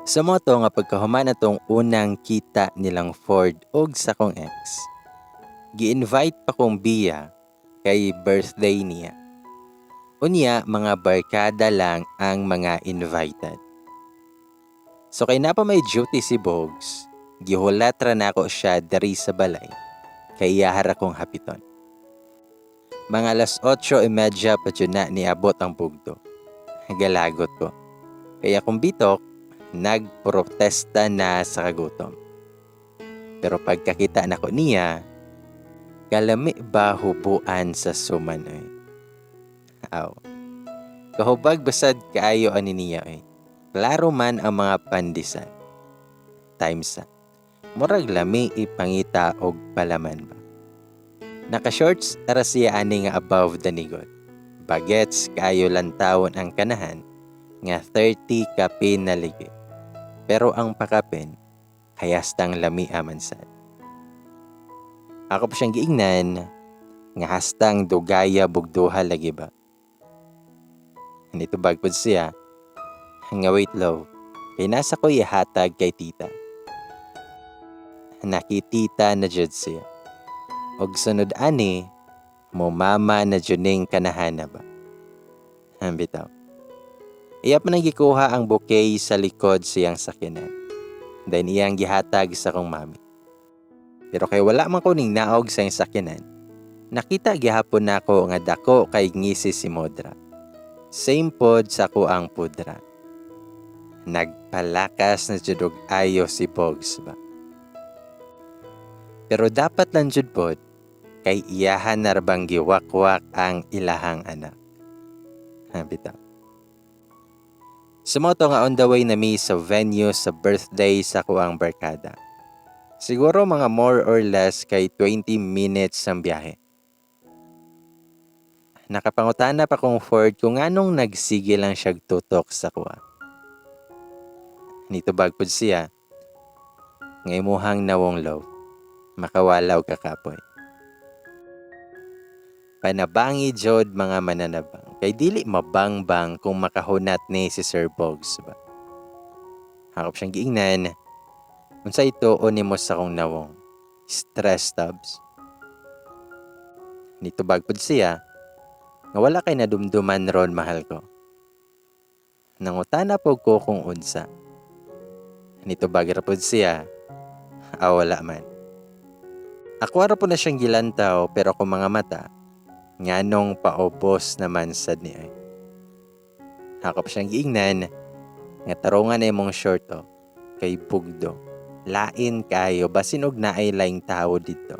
Sa mao to nga pagkahuman atong unang kita nilang Ford og sa kong ex, gi-invite pa kong biya kay birthday niya. Unya mga barkada lang ang mga invited. So kay naa pa may duty si Bogs, gihulat ra nako siya diri sa balay kay iyaha ra kong hapiton. Mga alas 8:30 pa jud na niabot ang bugto. Galagot ko. Kaya kung bitok, nagprotesta na sa kagutom. Pero pagkakita nako niya, kalami ba hubuan sa suman oy. Aw. Kahubag basad kaayo ani niya oy. Klaro man ang mga pandesal. Times sa. Murag lami ipangita og palaman ba. Naka-shorts ara siya ani nga above the nigot. Bagets kaayo lantawon ang kanahan nga 30 kapin na ligi. Pero ang pakapin, hayastang lami aman sad. Ako pa siyang giingnan nga hastang dugaya bugduha lagi ba. Nitubag pod siya nga, "Wait, love, kay nasa ko ihatag kay tita." Nakitita na jud siya. Og sunod ani, mo mama na jud ning kanahana ba. Bitaw. Iya pa nang gikuha ang bouquet sa likod siyang sakyanan. Then iyang gihatag sa kong mami. Pero kay wala man ko ning naog sa iyang sakyanan, nakita gihapon nako nga dako kay ngisi si Modra. Same pod sa ko ang pudra. Nagpalakas na jud og ayo si Bogs ba. Pero dapat lang jud pod kay iyahan na bang giwakwak ang ilahang anak. Ha, bitaw. Sa mao to nga on the way na mi sa venue sa birthday sa kuang barkada. Siguro mga more or less kay 20 minutes ang biyahe. Nakapangutana pa kong Ford kung anong nagsige lang siya tutok sa kuha. Nitubag pod siya nga, "Imuhang nawong, love, makawalaw ka kapoy." Panabangi jod mga mananabang kay dili mabangbang kung makahunat ni si Sir Bogs ba. Hakop siyang giingnan, "Unsa ito o nimo sa kong nawong? Stress tabs?" Nitubag pod siya nga, "Wala kay nadumduman ron, mahal ko." Nangutana po ko kung unsa. Nitubag ra pod siya, "Ah, wala man." Ako ra po na siyang gilantaw pero kung mga mata, nganong paubos naman sad ni ay. Hakop siyang giingnan nga, "Tarungan na imong short o kay bugdo. Lain kayo basin og naay laing tawo dito.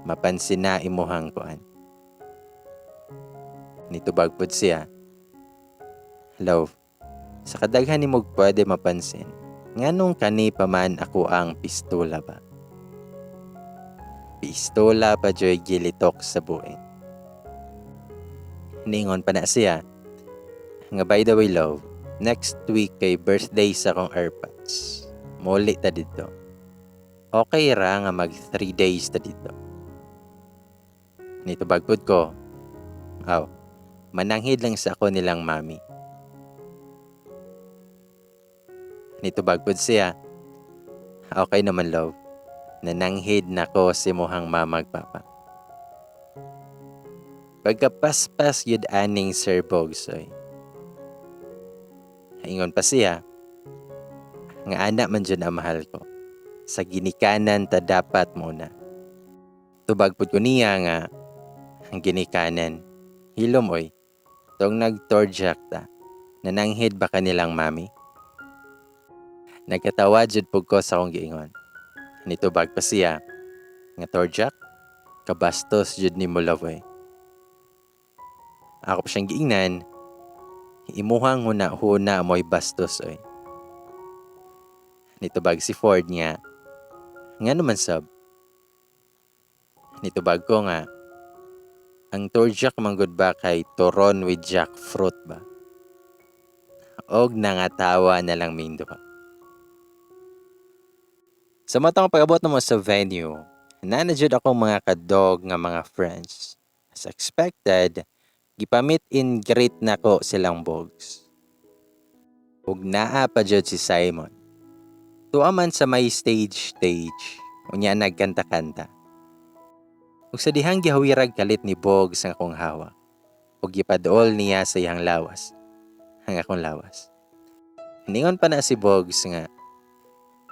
Mapansin na imuhang kuan." Nitubag pod siya, "Love, sa kadaghan nimog pwede mapansin, nganong kani pa man ako ang pistola ba?" Pistola pa joy gilitok sa buing. Ningon pa na siya nga, "By the way, love, next week kay birthday sa akong airpods. Muli ta dito. Okay ra nga mag 3 days ta dito." Nitubag pod ko, "Aw, mananghid lang sa ako nilang mami." Nitubag pod siya, "Okay naman, love. Nananghid nako si muhang mamag papa." Pagkapaspas yun aning Sir Bogsoy. Ingon pa siya nga, "Ana man jud ang mahal ko. Sa ginikanan ta dapat muna." Tubag pud ko niya nga, "Ang ginikanan? Hilom oy. Tong nagtorjak ta, nananghid ba kanilang mami?" Nagkatawa jud pud ko sa akong giingon. Nitubag pa siya nga, "Torjak? Kabastos jud nimo, love oy." Ako pa siyang giingnan, "Imuhang huna-huna mo'y bastos oy." Nitubag si Ford nga naman sab?" Nitubag ko nga, "Ang torjak manggod ba kay turon with jackfruit ba?" Og nangatawa na lang ming duha. Sa matang pag-abot na mo sa venue, naa na jud akong mga kadog nga mga friends. As expected, gipamit and greet nako silang Bogs. Ug naa pa jud si Simon. Tuwa man sa may stage stage, unya nagkanta-kanta. Ug sa dihang gihawirag kalit ni Bogs ang akong hawak, ug gipaduol niya sa iyang lawas, ang akong lawas. Ningon pa na si Bogs nga,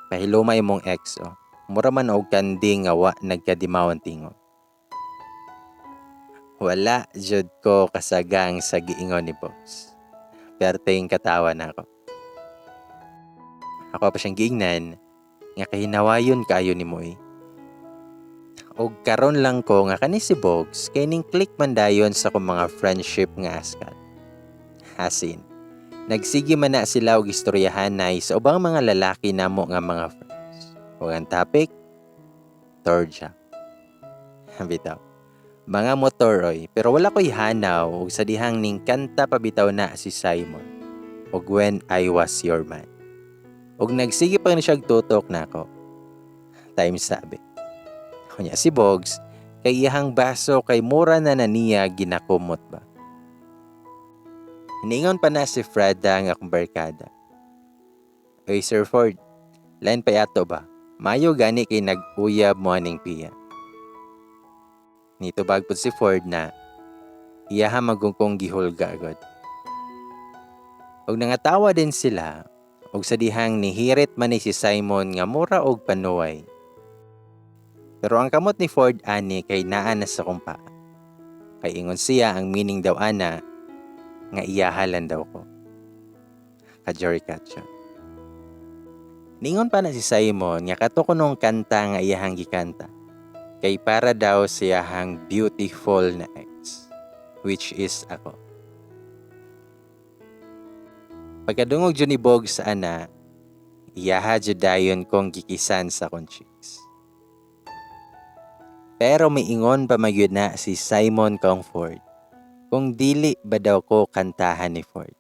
"Pahilumay imong ex oh, mura man og kanding nga wa nagkadimaw ang tingog." Wala jud ko kasagang sa giingon ni Bogs. Perteng katawa nako. Ako pa siyang giingnan nga kahinawayon kaayo ni Moy. Og karon lang ko nga kani si Bogs kay ning click man dayon sa akong mga friendship nga askal. Asin, nagsige man na sila og istoryahanay sa ubang mga lalaki namo nga mga friends. Ug ang topic, torja. Bitaw. Mga motor oy, pero wala ko'y hanaw ug sa dihang ning kanta pa bitaw na si Simon og "When I Was Your Man". Ug nagsige pa ni siya tutok nako. Time sabi. Kunya si Bogs, kay iyahang baso kay mura na na niya ginakumot ba. Ningon pa na si Freda nga akong barkada. "Oy, Sir Ford, lain pa yato ba? Mayo gani kay nag-uyab mo aning Pia." Nitubag pud si Ford na iyaha magungkong gihulga agad. Og nangatawa din sila og sa dihang nihirit man ni si Simon nga mura og panuway. Pero ang kamot ni Ford ani kay naa na sa akong paa. Kay ingon siya, ang meaning daw ana nga iyahalan daw ko. Ka-Jory Katcha. Ningon pa na si Simon nga kato kunong kanta nga iyahang gikanta kay para daw siyahang beautiful na ex, which is ako. Pagkadungog jud ni Bogs sa ana, iyaha jud dayon kong gikisan sa akong cheeks. Pero miingon pa magyud na si Simon kang Ford kung dili ba daw ko kantahan ni Ford.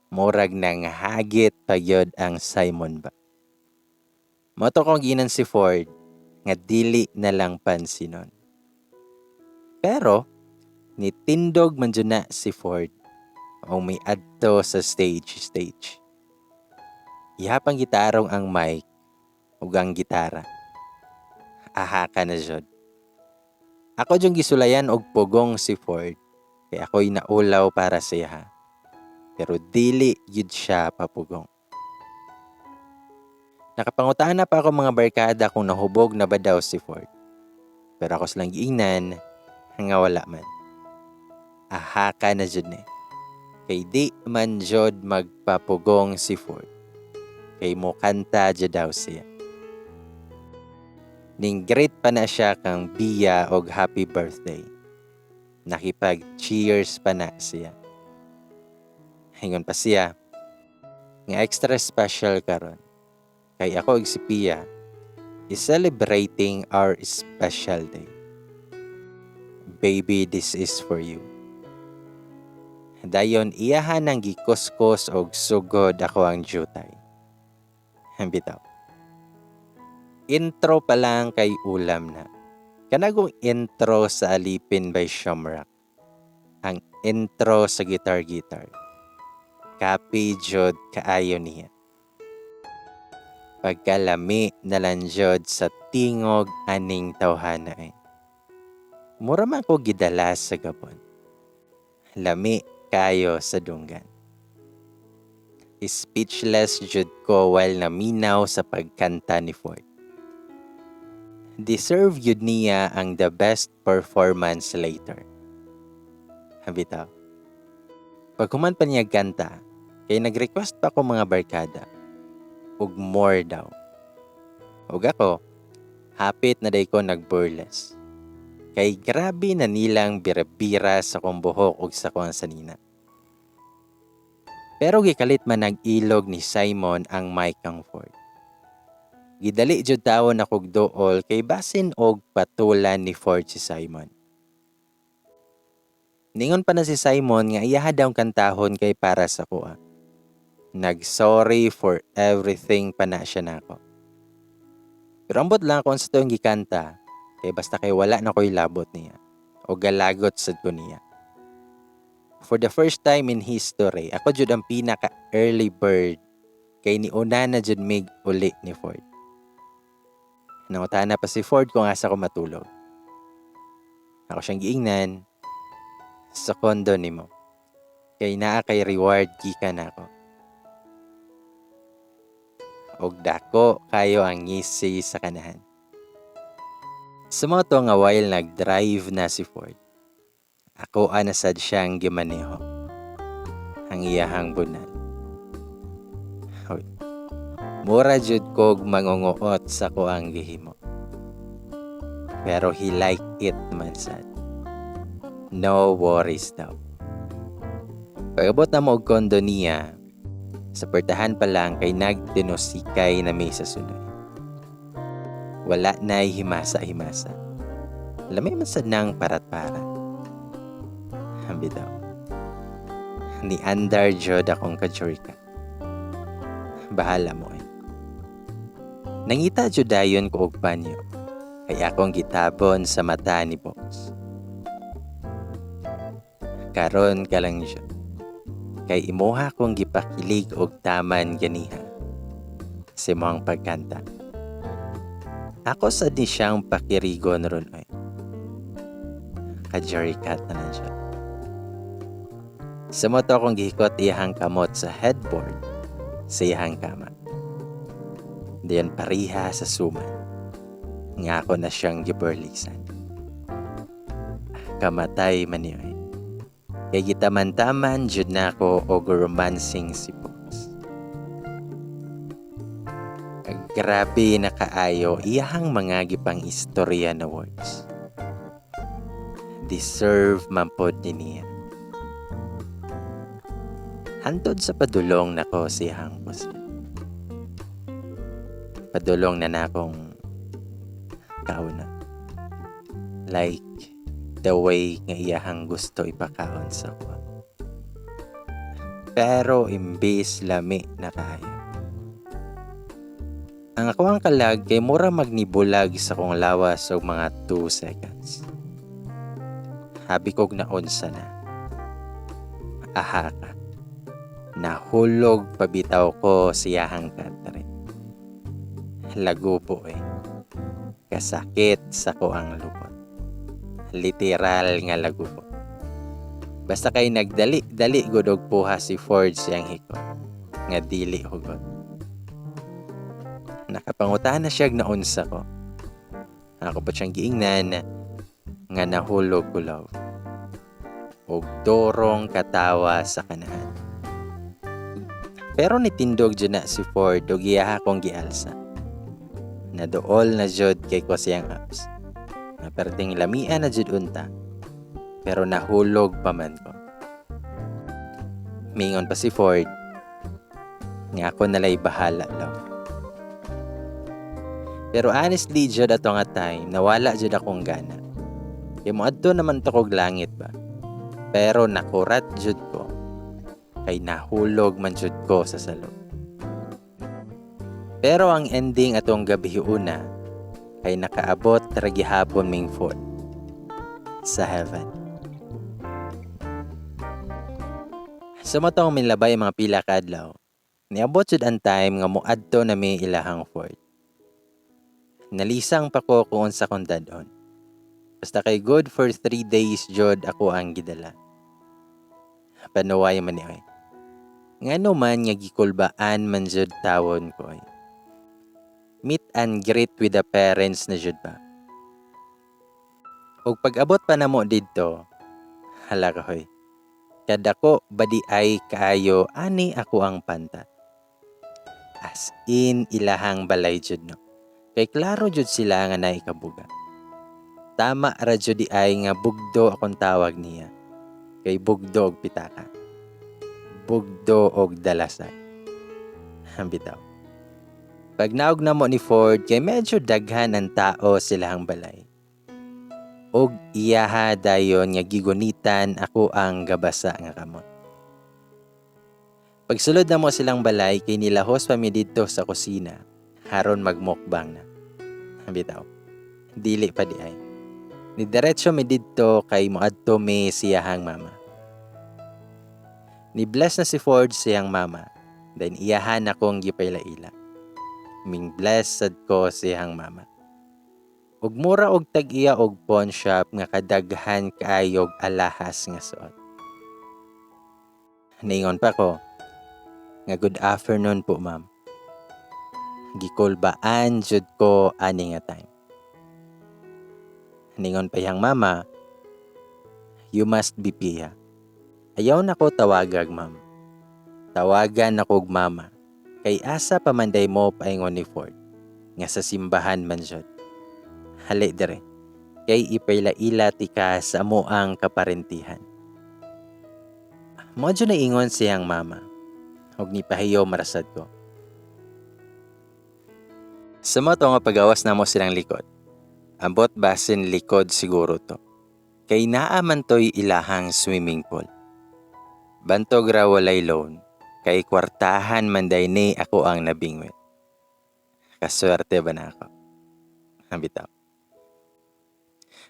Murag nang hagit pa gyud ang Simon ba. Mao to kong ginan si Ford nga dili na lang pansinon. Pero nitindog man jud na si Ford o may adto sa stage stage. Ihapang gitarong ang mic ug ang gitara. Aha ka na jud. Ako jung gisulayan og pugong si Ford kay ako'y naulaw para sa iya. Pero dili gyud siya papugong. Nakapangutaan na pa ako mga barkada kung nahubog na ba daw si Ford. Pero ako silang giingnan nga wala man. Aha ka na jud ni. Kay di man jud magpapugong si Ford. Kay mo kanta jud daw siya. Ning greet pa na siya kang Bia og happy birthday. Nakipag cheers pa na siya. Ingon pa siya nga extra special karon. Kay ako ug si Pia is celebrating our special day. "Baby, this is for you." Dayon iyahan ang gikuskos og sugod ako ang jutay. Bitaw. Intro pa lang kay ulam na. Kanagong intro sa Alipin by Shamrock. Ang intro sa Guitar Guitar. Kapi jud kaayo niya. Pagkalami na lang jud sa tingog aning tawhana eh. Mura man ko gidala sa Gabon. Lami kayo sa dunggan. Speechless jud ko while naminaw sa pagkanta ni Ford. Deserve yun niya ang the best performance later. Bitaw. Paghuman pa niya kanta, kay nag-request pa ko mga barkada og more daw. Ug ako, hapit na day ko nagburlesque. Kay grabe na nilang bira-bira sa akong buhok ug sa akong sanina. Pero gikalit man nag-ilog ni Simon ang mic kang Ford. Gidali jud tawon akog duol kay basin og patulan ni Ford si Simon. Ningon pa na si Simon nga iyaha daw kantahon kay para sa kuha. Nag-sorry for everything pa na siya nako. Pero ambot lang kung sa tuwing gikanta, kay basta kay wala na ko'y labot niya o galagot sad ko niya. For the first time in history, ako jud ang pinaka early bird Kay niuna na jud mig uli ni Ford. Nangutana pa si Ford kung asa ko matulog. Ako siyang giingnan, "Sa condo nimo. Kay naa kay reward gikan nako." Og dako kayo ang ngisi sa kanahan. Sa mao to nga while nag-drive na si Ford, ako ana sad siyang gimaneho ang iyahang bunal. Hoy. Mura jud kog mangunguot sa akoang gihimo. Pero he like it man sad. No worries daw. Pag-abot namo og kondo niya, sa pertahan pa lang kay nagtinusikay na mi sa sulay. Wala na'y himasa-himasa. Lamay man sad nang parat-parat. Bitaw. Ni andar jud akong kajurika. Bahala mo eh. Nangita jud dayon ko og banyo. Kay akong gitabon sa mata ni Box. Karon ka lang jud. Kay imuha kong gipakilig og taman ganiha sa imong pagkanta. Ako sad ni siyang pakirigon ron oy. Ka-Jerry cat na lang siya. Sa mao to akong gihikot iyahang kamot sa headboard sa iyahang kama. Diyan pariha sa suman nga ako na siyang giperlisan. Kamatay man niyo eh. Kay gitaman-taman jud nako og romancing si Box. Grabe na kaayo iyahang mga gipang istorya na words. Deserve man pod ni niya. Hantod sa padulong nako sa iyahang kusina. Padulong na nakong kauna. Like the way nga iyahang gusto ipakaon sa ko. Pero imbis lami na kaayo. Ang ako ang kalag kay mura magnibulag sa kong lawas og mga 2 seconds. Habi kog naunsa na. Aha ka. Nahulog pabitaw ko siyahang katre. Lagubo eh. Kasakit sa ko ang lupot. Literal nga lagubo. Basta kay nagdali, dali gud og puha si Ford siyang hikot. Nga dili hugot. Nakapangutana siya naunsa ko. Ako pa siyang giingnan nga nahulog ko, love. Og dorong katawa sa kanahan. Pero nitindog jud na si Ford og iya akong gialsa. Naduol na jud kay ko siyang apps. Nga perting lamia na jud unta. Pero nahulog pa man ko. Mingon pa si Ford nga ako nalay bahala, love. Pero honestly jud ato nga time, nawala jud akong gana. Kay moadto naman to kog langit ba. Pero nakurat jud ko kay nahulog man jud ko sa salog. Pero ang ending atong gabi una kay nakaabot ra gihapon ming Ford sa heaven. Sa mao tong milabay mga pila ka adlaw, niabot jud ang time nga moadto na mi ilahang Ford. Nalisang pa ko kung unsa kong dad-on. Basta kay good for 3 days jud ako ang gidala. Panuway man ni oy. Ngano man nga gikulbaan man jud tawon ko oy. Meet and greet with the parents na jud ba. Ug pag-abot pa namo didto, hala ka hoy. Kadako badi ay kaayo ani ako ang pantat. As in ilahang balay jud no. Kay klaro jud sila nga naikabuga. Tama ra jud di ay nga bugdo akong tawag niya. Kay bugdo og pitaka. Bugdo og dalasay. Bitaw. Pag naog na mo ni Ford kay medyo daghan ang tao silahang balay. Og iyaha dayon nga gigunitan ako ang gabasa nga kamot. Pagsulod na mo silang balay kay nilahos pa mi didto sa kusina haron magmukbang na. Bitaw. Dili pa di ay. Ni diretso mi didto kay moadto mi siyahang mama. Ni bless na si Ford siyang mama. Then iyahan akong gipaila-ila. Ming bless sad ko siyang mama. Ug mura og tag-iya og pawn shop nga kadaghan kaayog alahas nga suot. Niingon pa ko nga, "Good afternoon po, ma'am." Gikulbaan jud ko ani nga time. Ningon pa iyang mama, "You must be Pia." "Ayaw na ko tawagag ma'am. Tawagan ako og mama. Kay asa pa man day mo?" paingon ni Ford. Nga sa simbahan man jud. "Hali dire. Kay ipaila-ila tika sa amoang kaparentihan." Mao jud naingon siyang mama. Ug nipahiyo marasad ko. Sa mao to nga pagawas namo silang likod. Ambot basin likod siguro to. Kay naa man to'y ilahang swimming pool. Bantog ra walay loan. Kay kwartahan man day ni ako ang nabingwit. Kaswerte ba na ako? Bitaw.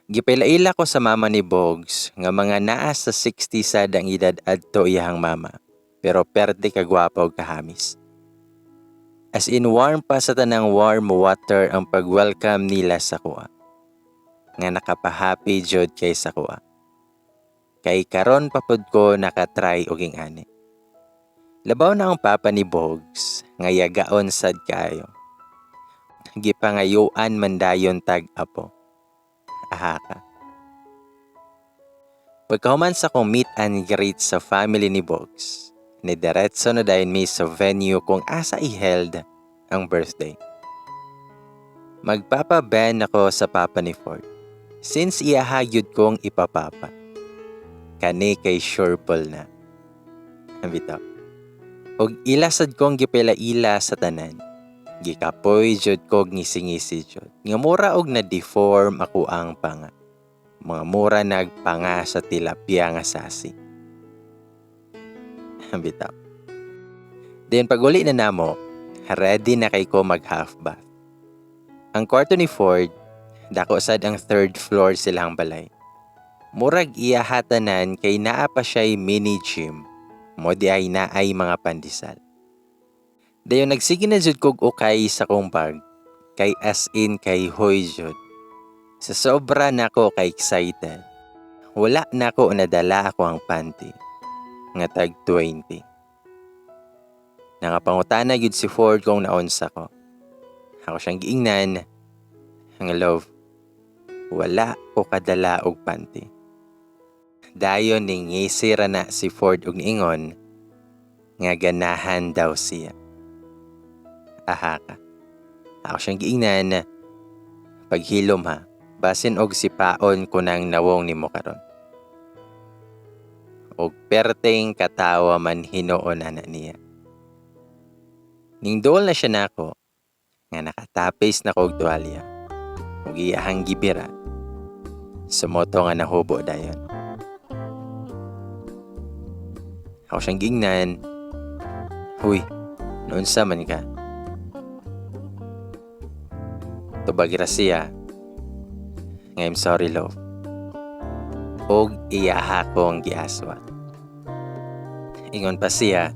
Gipaila-ila ko sa mama ni Bogs nga mga naa sa 60 sad ang edad adto iyahang mama. Pero perte kagwapa og kahamis. As in warm pa sa tanang warm water ang pag-welcome nila sa kuha. Nga nakapahappy jud kay sa kuha. Kay karon pa pud ko nakatry og ani. Labaw na ang papa ni Bogs nga yagaon sad kaayo. Gipangayuan man dayon tag apo. Aha ka. Pagkahuman sa kong meet and greet sa family ni Bogs, ni diretso na dayon mi sa venue kung asa i-held ang birthday. Magpapa Ben ako sa papa ni Ford. Since iyaha gyud kong ipapapa. Kani kay sure ball na. Bitaw. Og ila sad kong gipaila-ila sa tanan. Gikapoy jud kog ngisi-ngisi jud. Nga mura og na-deform ako ang panga. Mga mura nagpanga sa tilapia nga sasi. Bitaw. Then pag uli na namo, ready na kay ko mag half bath. Ang kwarto ni Ford, dako sad ang third floor silang balay. Murag iya tanan kay naa pa siya'y mini gym. Mo di ay naay mga pandesal. Dayon nagsige na jud kog ukay sa kong bag kay as in kay hoy jud. Sa sobra nako kay excited. Wala nako nadala ako ang panty nga tag 20. Nangapangutana gyud si Ford kung naunsa ko. Ako siyang giingnan nga, "Love, wala ko kadala og panty." Dayon ning ngisi ra na si Ford og niingon nga ganahan daw siya. Aha ka. Ako siyang giingnan, "Paghilom ha, basin og sipaon ko nang nawong nimo karon." Og perteng katawa man hinuon ana niya. Ning duol na siya nako nga nakatapis na kog tuwalya. Ug iyahang gibira. Sumoto nga nahubo dayon. Ako siyang giingnan, "Huy, naunsa man ka?" Tubag ra siya nga, "I'm sorry, love." Og iyaha kong giaswat. Ingon pa siya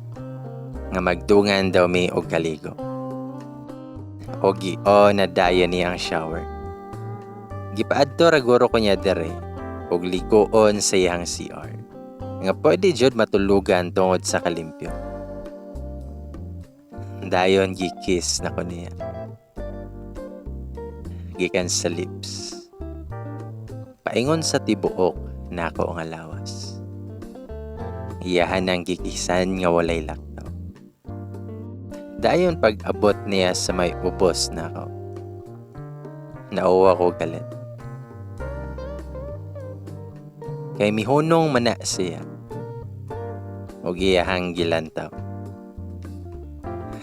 nga magdungan daw mi og kaligo. Og gi-on na dayon niya ang shower. Gipaadto ra guro ko niya dere og liguon sa iyang CR. Nga pwede jud matulugan tungod sa kalimpyo. Dayon gi-kiss na ko niya. Gikan sa lips. Paingon sa tibuok nako nga lawas. Iyahan ang gikisan nga walay laktaw. Dayon pag-abot niya sa may ubos nako, nauwa ko galit. Kay mihunong man na siya. Og iyahang gilantaw.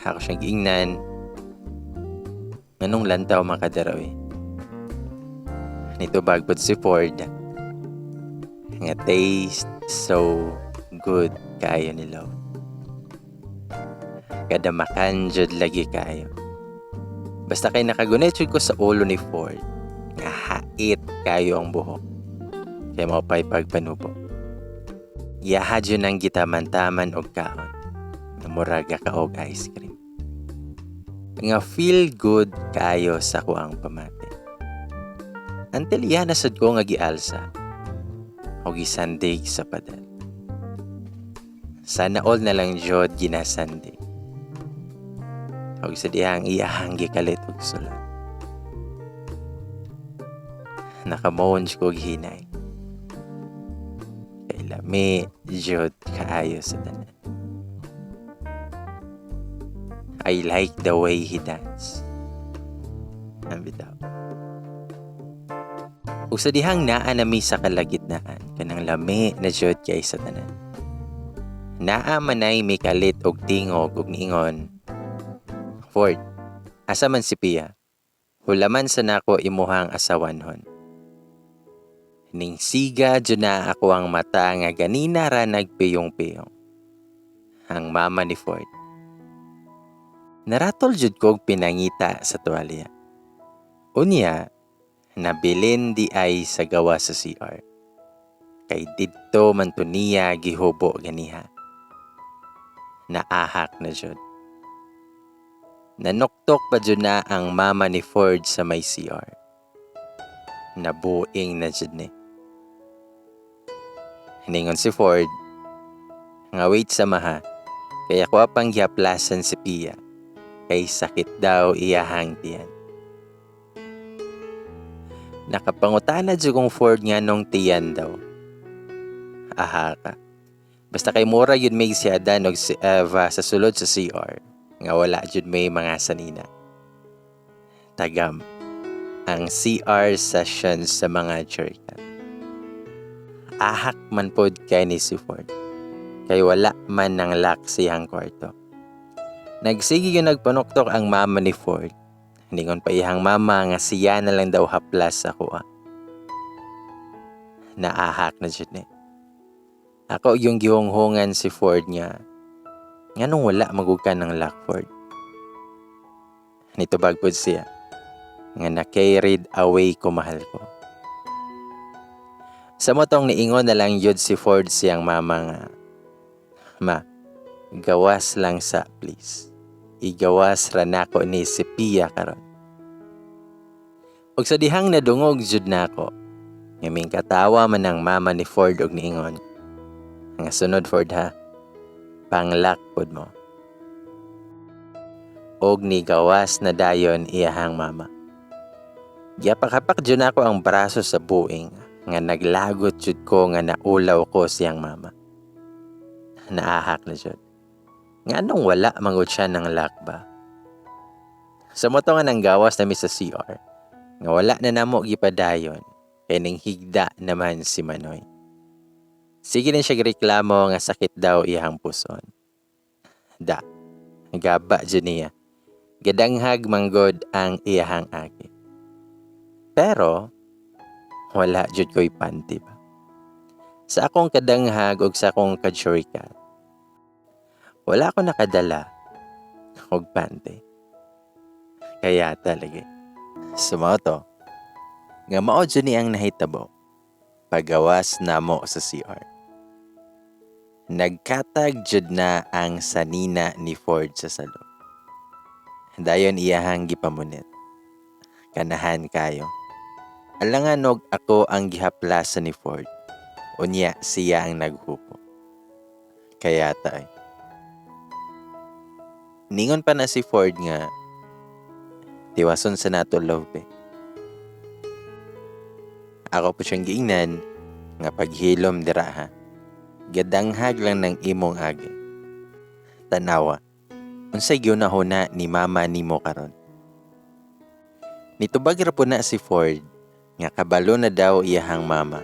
Ako siyang giingnan, "Nganong lantaw man ka dira oy?" Nitubag pod si Ford nga taste so good kaayo ni love. Kadamakan jud lagi kaayo. Basta kay nakagunit jud ko sa ulo ni Ford nga hait kaayo ang buhok. Kay mao pa'y pagpanubo. Iyaha jud ang gitaman-taman og kaon. Nga murag kaog ice cream. Nga feel good kaayo sa akoang pamati. Until iya na sad ko nga gialsa o gisandig sa pader. Sana all na lang jud ginasandig. Og sa dihang iyahang gikalit og sulod. Nakamoon ko og hinay. Kay lami jud kaayo sa tanan. I like the way he dance. Ang bitaw. Ug sa dihang naa nami sa kalagitnaan, kanang lami na jud kay sa tanan. Naa manay mikalit og tingog ug niingon, "Ford, asa man si Pia? Hulaman sa nako imuhang asawanhon." Ning siga jud na ako ang mata nga ganina ra nagpiyong-piyong. Ang mama ni Ford. Naratol jud kog pinangita sa tuwalya. Unya, nabilin di ay sa gawa sa CR. Kay didto man to niya gihubo ganiha. Naahak na jud. Nanuktok pa jud na ang mama ni Ford sa may CR. Nabuing na jud ni. Ningon si Ford, nga wait sa maha, kaya ko pang gihaplasan si Pia, kay sakit daw iyahang tiyan. Nakapangutana jud kong Ford nga nung tiyan daw. Aha ka. Basta kay mura yun may si Adan og si Eva sa sulod sa CR, nga wala jud may mga sanina. Tagam ang CR sessions sa mga jerican. Ahak man pod kay ni si Ford. Kay wala man ng lock siyang kwarto. Nagsige yung nagpanuktok ang mama ni Ford. Ningon pa iyang mama nga siya na lang daw haplas sa kuha. Naahak na jud ni. Ako yung gihunghungan si Ford nga, nganong wala magug ka ng lock, Ford? Nitubag pod siya nga na-carried away ko, mahal ko. Sa motong niingon na lang yun si Ford siyang mama nga, "Ma, gawas lang sa please. Igawas ra nako ni si Pia karon." Ug sa dihang nadungog jud nako, nga katawa man ang mama ni Ford og niingon nga, "Sunod, Ford, ha, pang-lock pod mo." Og nigawas na dayon iyahang mama. Gihapak-hapak jud nako ang braso sa buing nga naglagot jud ko nga naulaw ko siyang mama. Naahak na jud. Nga anong wala mangud siya ng lock ba? Sa moto nga nang gawas nami sa CR, nga wala na namo gipadayon kay ning higda naman si Manoy. Sige din siya reklamo nga sakit daw iyang puson. Da, gaba jud niya. Gadanghag manggod ang iyahang aki. Pero, wala jud ko'y panty ba. Sa akong kadanghag ug sa akong kadshurikat, wala ko nakadala og panty. Kaya talaga. Sumoto, nga mao jud ni ang nahitabo pagawas namo sa CR. Nagkatag jud na ang sanina ni Ford sa salo. Dayon iyahang gipamunit. Kanahan kayo. Alangan og ako ang gihaplasan ni Ford. Unya siya ang naghupo. Kaya tay. Ningon pa na si Ford nga, "Tiwason sa nato, love eh." Ako po siyang giingnan nga, "Paghilom dira ha. Gadanghag lang ng imong agi. Tanawa, unsay giunahuna ni mama nimo karon?" Nitubag ra po na si Ford nga kabalo na daw iyahang mama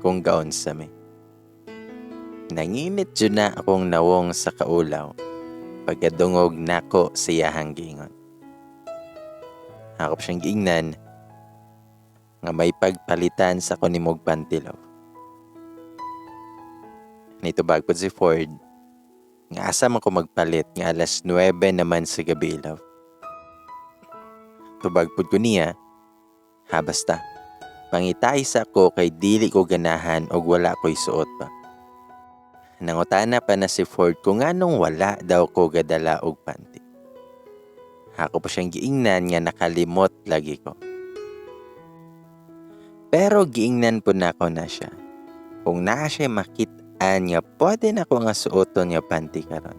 kung gaon sa mi. Nanginit jud na akong nawong sa kaulaw pagkadungog nako sa iyahang giingon. Ako pa siyang giingnan nga, "May pagpalitan sa ko nimog panty, love." Nitubag po si Ford nga, "Asa man ko magpalit nga alas 9 naman sa gabi, love?" Tubag pud ko niya, "Ha, basta pangitay sa ko kay dili ko ganahan og wala ko'y suot ba." Nangutana pa na si Ford kung nganong wala daw ko gadala og panty. Ako pa siyang giingnan nga nakalimot lagi ko. Pero giingnan po nako na siya kung naa siya makit-an nga pwede nako nga suoton nga panty karon.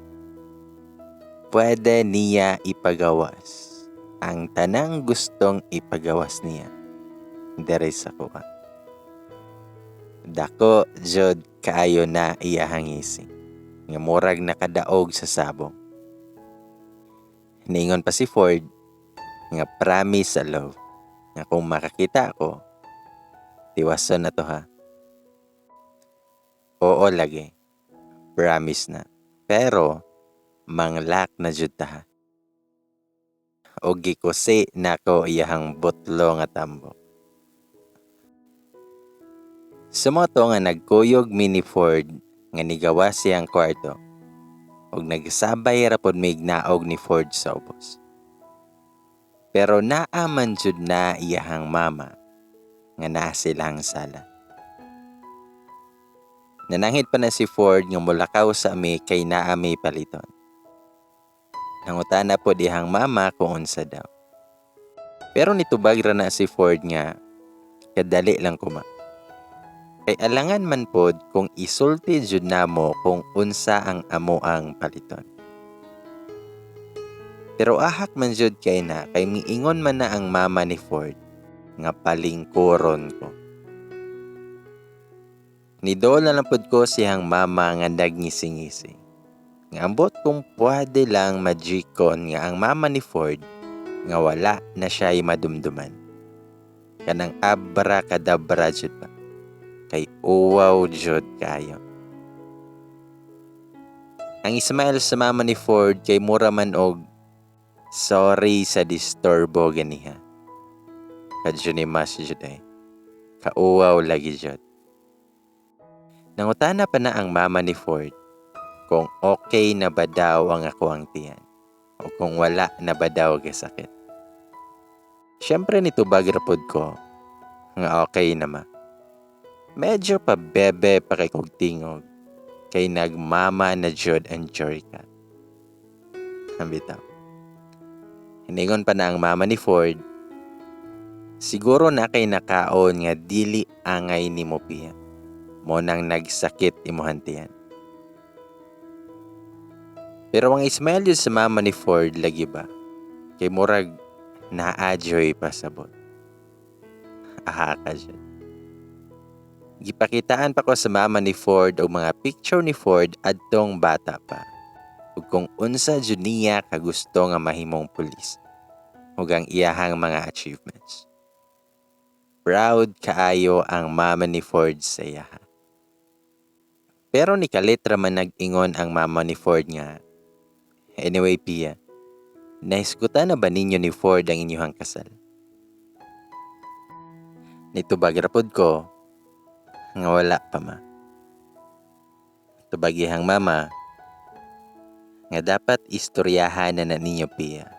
Pwede niya ipagawas ang tanang gustong ipagawas niya diri sa kuha. Dako jud kaayo na iyahang ngisi nga murag nakadaog sa sabong. Niingon pa si Ford nga promise sa love nga kung makakita ako, tiwason na to ha. Oo lagi, promise na. Pero manglak na jud ta ha. Og gikusi nako iyahang butlo nga tambok. Sumoto nga nagkuyog mi ni Ford nga nigawas siyang kwarto ug nagsabay ra pod mig naog ni Ford sa ubos. Pero naa man jud na iyahang mama nga naa silang sala. Nananghid pa na si Ford nga mulakaw sa ami kay naa mi paliton. Nangutana pod iyahang mama kung unsa daw. Pero nitubag ra na si Ford nga kadali lang kuma. Kay alangan man pod kung isulti jud namo kung unsa ang amoang paliton. Pero ahak man jud kay na kay miingon man na ang mama ni Ford nga palingkuron ko. Nidool na lang pod ko siyang mama nga nagngisi-ngisi. Nga ambot kung pwede lang majikon nga ang mama ni Ford nga wala na siya'y madumduman. Kanang abra kadabra jud ba. Kay uwaw jud kayo. Ang smile sa mama ni Ford kay mura man og sorry sa disturbo ganiha. Kadyo ni mas jud ay. Kauwaw lagi jud. Nangutana pa na ang mama ni Ford kung okay na ba daw ang akoang tiyan o kung wala na ba daw gasakit. Siyempre nitubag ra pod ko nga okay na ma. Medyo pa bebe pa kay kog tingog kay nagmama na jud ang Jorica. Ambitaw. Hiningon pa na ang mama ni Ford, siguro na kay nakaon nga dili angay nimo Pia. Mo nang nagsakit imuhang tiyan. Pero ang smile yun sa mama ni Ford lagi ba? Kay murag naa-joy pasabot. Aha ka dyan. Gipakitaan pa ko sa mama ni Ford og mga picture ni Ford adtong bata pa. Ug kung unsa jud niya kagusto nga mahimong pulis ug ang iyahang mga achievements. Proud kaayo ang mama ni Ford sa iyaha. Pero ni kalit ra man nag-ingon ang mama ni Ford nga, "Anyway Pia, nahisgutan na ba ninyo ni Ford ang inyuhang kasal?" Nitubag ra pod ko nga wala pa ma. Tubag iyang mama nga dapat istoryahan na na ninyo Pia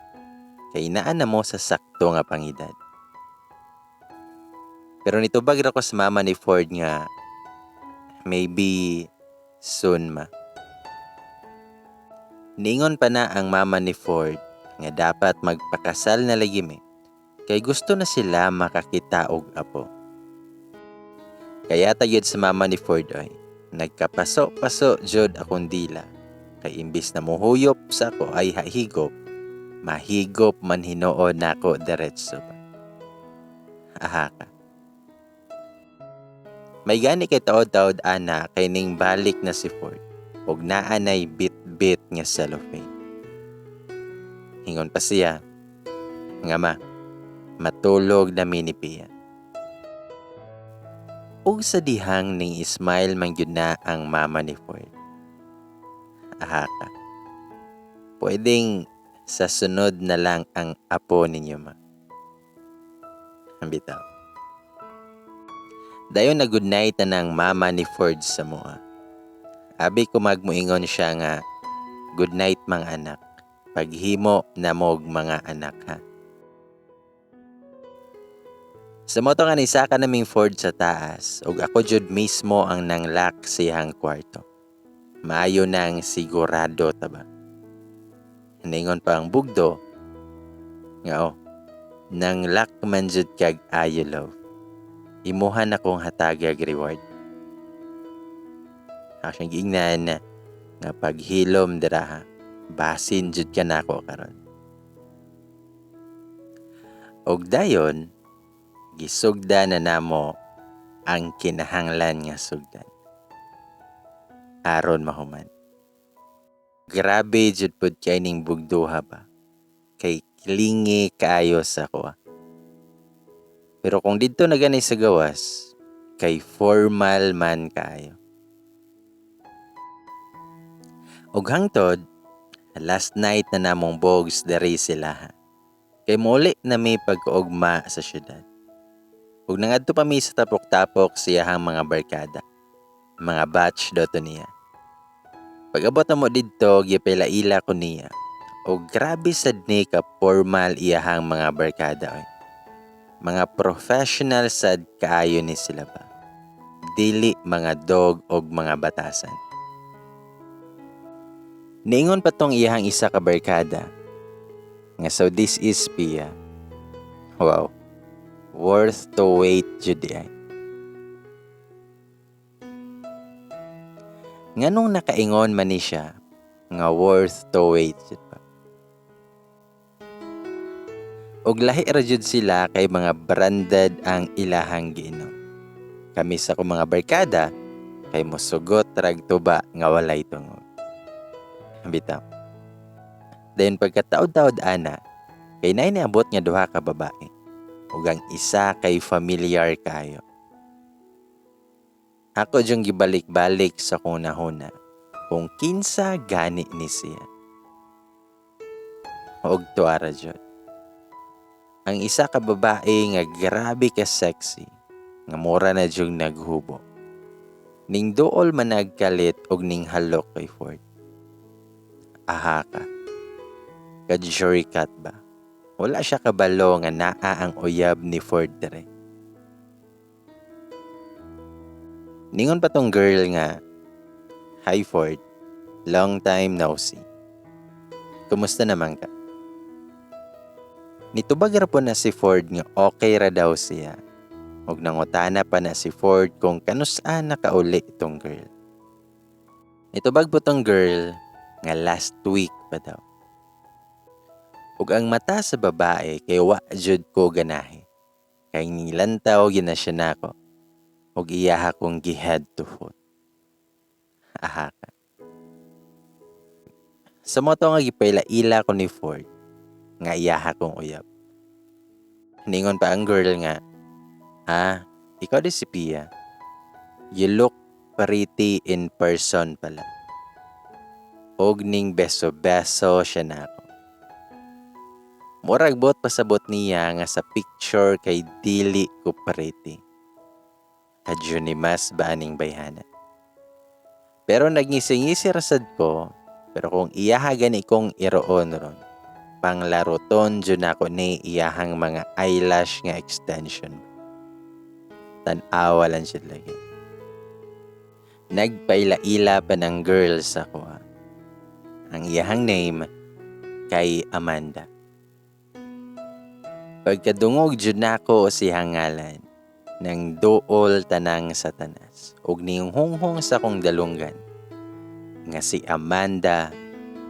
kay naa na mo sa sakto nga pangidad. Pero nitubag ra ko sa mama ni Ford nga maybe soon ma. Niingon pa na ang mama ni Ford nga dapat magpakasal na lagi mi kay gusto na sila makakita og apo. Kaya tayod sa mama ni Ford ay nagkapaso-paso jud akong dila kay imbis na muhuyop sa ako ay hahigop, mahigop man hinuon nako diretso pa. Aha ka. May gani kay taod-taod ana kay ning balik na si Ford ug naa nay bit-bit nga cellophane. Hingon pa siya nga ma, matulog na mi ni Pia. Ug sa dihang ning smile man gyud na ang mama ni Ford. Aha ka. Pwedeng sa sunod na lang ang apo ninyo ma. Ambitaw. Dayon na good night na ng mama ni Ford sa moa. Abi ko magmuingon siya nga good night mga anak. Paghimo na mog mga anak ha. Sa moto nga nisaka naming Ford sa taas ug ako jud mismo ang nanglak sa iyang kwarto. Maayo nang sigurado ta ba. Ningon pa ang bugdo nga, "Oh, nang luck man jud kag ayo, love. Imuha na kong hatagag reward." Ako siyang giingnan nga paghilom dira ha. Basin jud ka nako karon. Og dayon gisugda na namo ang kinahanglan nga sugdan aron mahuman. Grabe jud pud kay ning bugduha ba. Kay clingy kaayo sa akoa. Pero kung didto na gani sa gawas, kay formal man kaayo. Og hangtod, last night na namong bogs diri sila ha. Kay muli na mi pagkaugma sa syudad. Ug nangadto pa mi sa tapok-tapok siyahang mga barkada. Mga batch daw to niya. Pag-abot na mo didto, gipaila-ila ko niya. Og grabe sad ni ka formal iyahang mga barkada oy. Mga professional sad kaayo ni sila ba. Dili mga dog og mga batasan. Niingon pa tong iyahang isa ka barkada nga, "So this is Pia. Wow. Worth to wait jud ay." Nganong nakaingon man ni siya nga worth to wait jud pa? Og lahi ra jud sila kay mga branded ang ilahang giinom. Kami sa akong mga barkada kay mosugot rag tuba nga walay tungog. Bitaw. Then pagkataod-taod ana, kay naay niabot nga duha ka babae. Ug ang isa kay familiar kayo. Ako dyong gibalik-balik sa akong nahuna kung kinsa gani ni siya. Og tuara jud. Ang isa ka babae nga grabe ka sexy, nga mura na jud naghubo. Ning duol man nagkalit og ning halok kay Ford. Aha ka. Ka-jury cut ba? Wala siya kabalo nga naa ang uyab ni Ford dire. Ningon pa tong girl nga, "Hi Ford, long time no see. Kumusta naman ka?" Nitubag ra po na si Ford nga okay ra daw siya. Ug nangutana pa na si Ford kung kanus-a nakauli itong girl. Nitubag po tong girl nga last week pa daw. Ug ang mata sa babae kay wa jud ko ganahi. Kay nilantaw gyud na siya nako. Ug iyaha kong gi-head to foot. Aha ka. Sa moto nga gipaila-ila ko ni Ford nga iyaha kong uyab. Ningon pa ang girl nga, "Ah, ikaw di si Pia. You look pretty in person pala." Og ning beso-beso siya nako. Murag buot pasabot niya nga sa picture kay dili ko pretty. Kadyo ni mas ba aning bayhana. Pero nagngisi-ngisi rasad ko, pero kung iyaha gani kong iroon ron, panglaruton jud nako ni iyahang mga eyelash nga extension. Tan-awa lang siya lagi. Nagpaila-ila pa ng girl sa kuha. Ang iyahang name kay Amanda. Pagkadungog jud nako siyang ngalan, nang duol tanang satanas ug nihunghong sa akong dalunggan nga si Amanda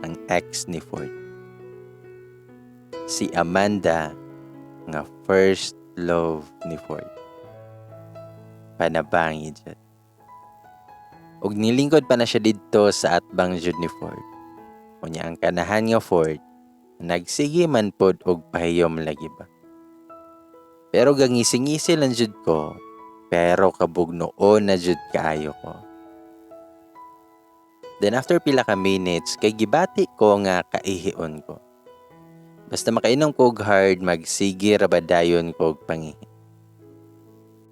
ang ex ni Ford. Si Amanda nga first love ni Ford. Panabangi jud. Ug nilingkod pa na siya didto sa atbang jud ni Ford. Unya ang kanahan nga Ford, nagsige man pod og pahiyom lagi ba. Pero gangisi-ngisi lang jud ko, pero kabugnoon na jud kaayo ko. Then after pila ka minutes, kay gibati ko nga kaihion ko. Basta makainom ko og hard, magsige ra ba dayon ko og pangihi.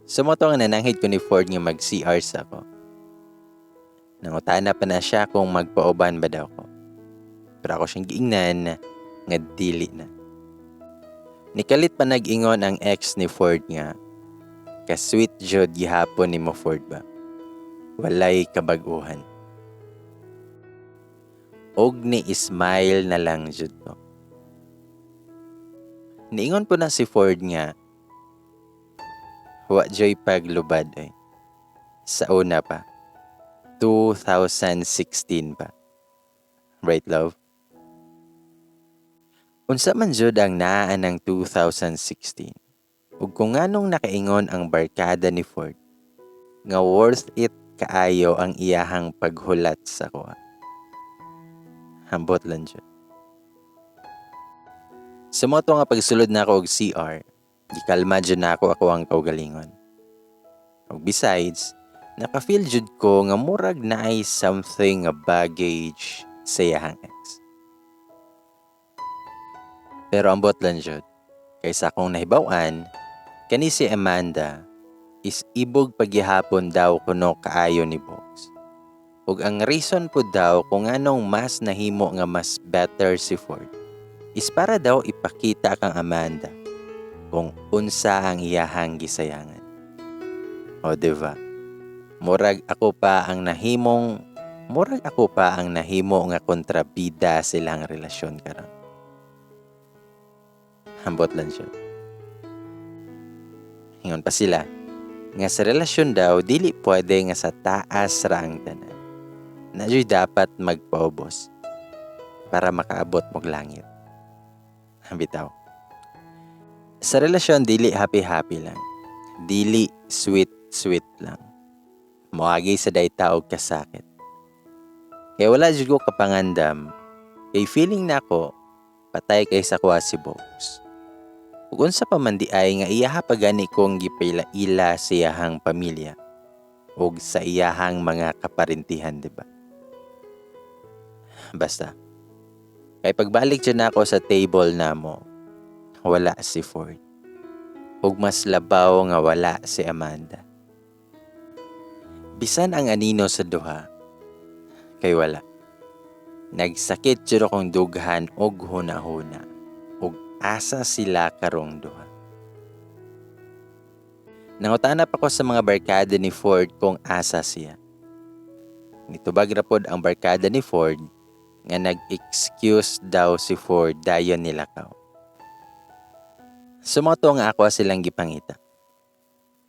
Sa moto nga nananghid ko ni Ford nga mag-CR sa ako. Nangutana pa na siya kung magpauban ba daw ko. Pero ako siyang giingnan nga dili na. Nikalit pa nag-ingon ang ex ni Ford nga, "Ka-sweet jud gihapon ni mo, Ford ba? Walay kabag-uhan." Og ni smile na lang jud ko. Niingon po na si Ford nga wa joy paglubad eh. Sa una pa. 2016 pa. Right, love? Unsa man jud ang naa ng 2016? Ug kung nganong nakaingon ang barkada ni Ford nga worth it kaayo ang iyahang paghulat sa kuha. Ambot lang jud. Sa mao to nga pagsulod nako og CR, gikalma jud nako ako ang kaugalingon. Ug besides, naka-feel jud ko nga murag naay something nga baggage sa iyahang ex. Pero ambot lang jud, kay sa akong nahibaw-an, kani si Amanda is ibog pagyahapon daw kuno kaayo ni Bogs. Ug ang reason po daw kung anong mas nahimo nga mas better si Ford is para daw ipakita kang Amanda kung unsa ang iyahang gisayangan. O, diba? Murag ako pa ang nahimo nga kontrabida silang relasyon karon. Ambot lang siya. Ingon pa sila nga sa relasyon daw dili pwede nga sa taas ra ang tanan. Naa juy dapat magpaubos para makaabot mog langit. Bitaw. Sa relasyon, dili happy-happy lang. Dili sweet-sweet lang. Moagi sa dayta og kasakit. Kaya wala jud ko kapangandam. Kay feeling nako patay kay sa kuha si Bogs. Ug unsa pa man di ay nga iyaha pa gani kong gipaila-ila sa iyahang pamilya ug sa iyahang mga kaparintihan, di ba? Basta. Kay pagbalik dyan ako sa table namo, wala si Ford. Ug mas labaw nga wala si Amanda. Bisan ang anino sa duha, kay wala. Nagsakit jud akong dughan og huna-huna ug asa sila karong duha. Nangutana pa ko sa mga barkada ni Ford kung asa siya. Nitubag ra pod ang barkada ni Ford nga nag-excuse daw si Ford, dayon nilakaw. So mao to nga ako silang gipangita.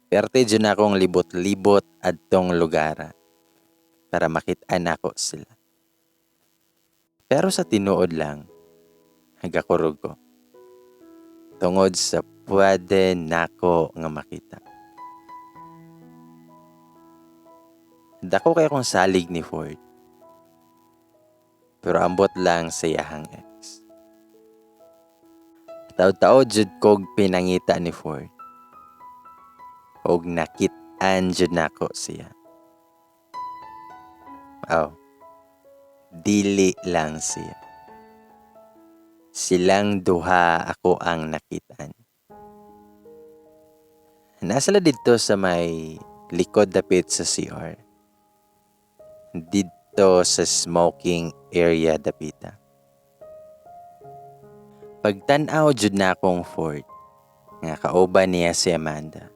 Perte jud na akong libot-libot adtong lugara para makit-an nako sila. Pero sa tinuod lang, nagakurog ko tungod sa pwede nako nga makita. Dako kay akong salig ni Ford. Pero ambot lang sa iyahang ex. Taod-taod jud kog pinangita ni Ford. Og nakit-an jud nako siya. Aw, dili lang siya. Silang duha ako ang nakitaan. Nasa la didto sa may likod dapit sa CR. Didto sa smoking area dapita. Pagtan-aw jud na akong Ford nga kauban niya si Amanda.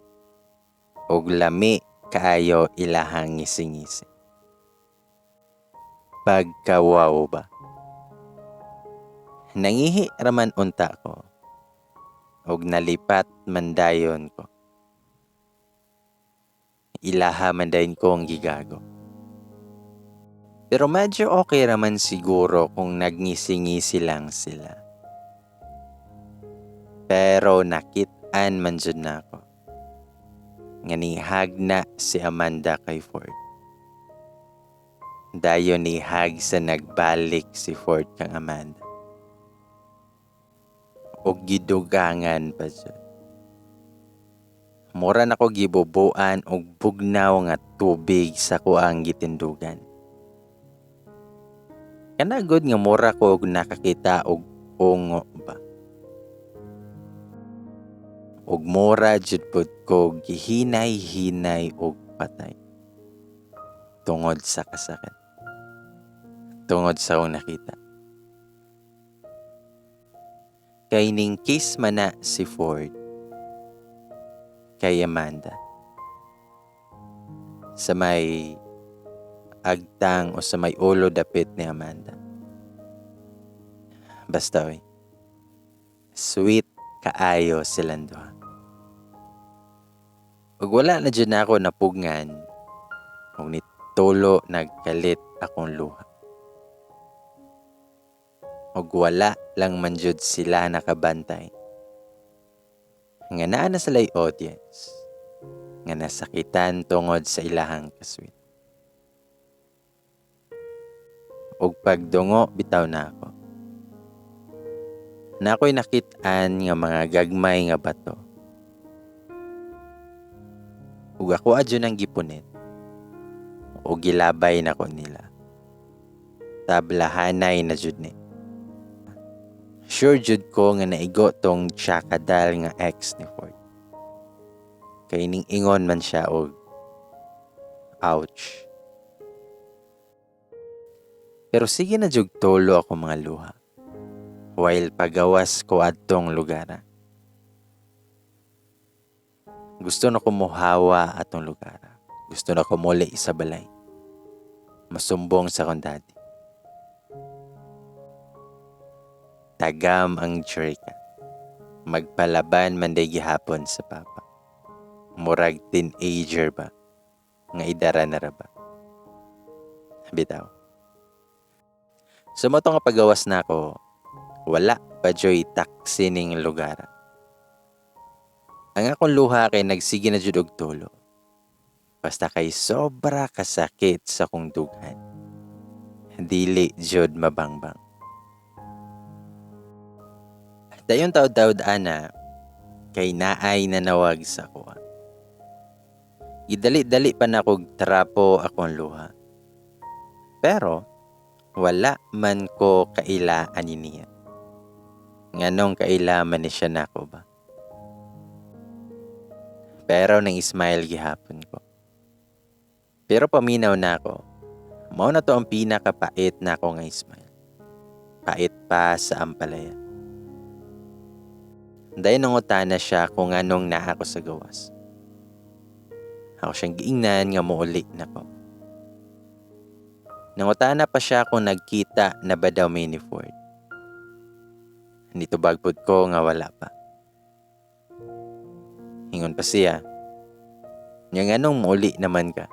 Og lami kaayo ilahang ngisi-ngisi. Pagka-wow ba? Nangihi raman unta ko. Og nalipat man dayon ko. Ilaha man dayon ko ang gigago. Pero medyo okay raman siguro kung nagngisi-ngisi lang sila. Pero nakit-an man jud nako nga nihag na si Amanda kay Ford. Dayon nihag sa nagbalik si Ford kang Amanda. Og gidugangan pa jud. Mura nako gibubuan og bugnaw nga tubig sa kuang gitindugan. Kana gud nga mura ko og nakakita og ungo ba. Og mura jud pud ko gihinay-hinay og patay. Tungod sa kasakit. Tungod sa akong nakita. Kay ning kiss man na si Ford kay Amanda. Sa may agtang o sa may ulo dapit ni Amanda. Basta oy. Sweet kaayo silang duha. Ug wala na jud nako napugngan ug nitulo nagkalit akong luha. Ug wala lang man jud sila nakabantay nga naa na sila'y audience nga nasakitan tungod sa ilahang ka-sweet. Ug pagdungo bitaw nako, naa ko'y nakit-an nga mga gagmay nga bato. Ug ako adyo nang gipunit ug gilabay nako nila. Tablahanay na jud ni. Sure jud ko nga naigo tong tsakadal nga ex ni Ford. Kay ning ingon man siya og ouch. Pero sige na jud tulo ako mga luha while pagawas ko adtong lugar. Gusto na ko mohawa atong lugar. Gusto na ko muli sa balay. Masumbong sa akong daddy. Tagam ang Jerika. Magpalaban man day gihapon sa papa. Murag teenager ba? Nga idara na ra ba? Bitaw. Sa mo nga pagawas na ako, wala pa joy taxi ning lugar. Ang akong luha kay nagsige na jud og tulo. Basta kay sobra kasakit sa kong dughan. Dili jud mabangbang. Dayon taod-taod ana kay naay nanawag sa kuha. Gidali-dali pa na kog trapo akong luha. Pero wala man ko kaila ani niya. Nganong kaila man ni siya nako ba? Pero nang smile gihapon ko. Pero paminaw na ako. Mao na to ang pinakapait na ako nga smile. Pait pa sa ampalaya. Dayon nangutana siya kung anong naa ako sa gawas. Ako siyang giingnan nga muuli na ko. Nangutana pa siya kung nagkita na ba daw mi ni Ford. Nitubag pud ko nga wala pa. Ingon pa siya, nga nganong muuli naman ka?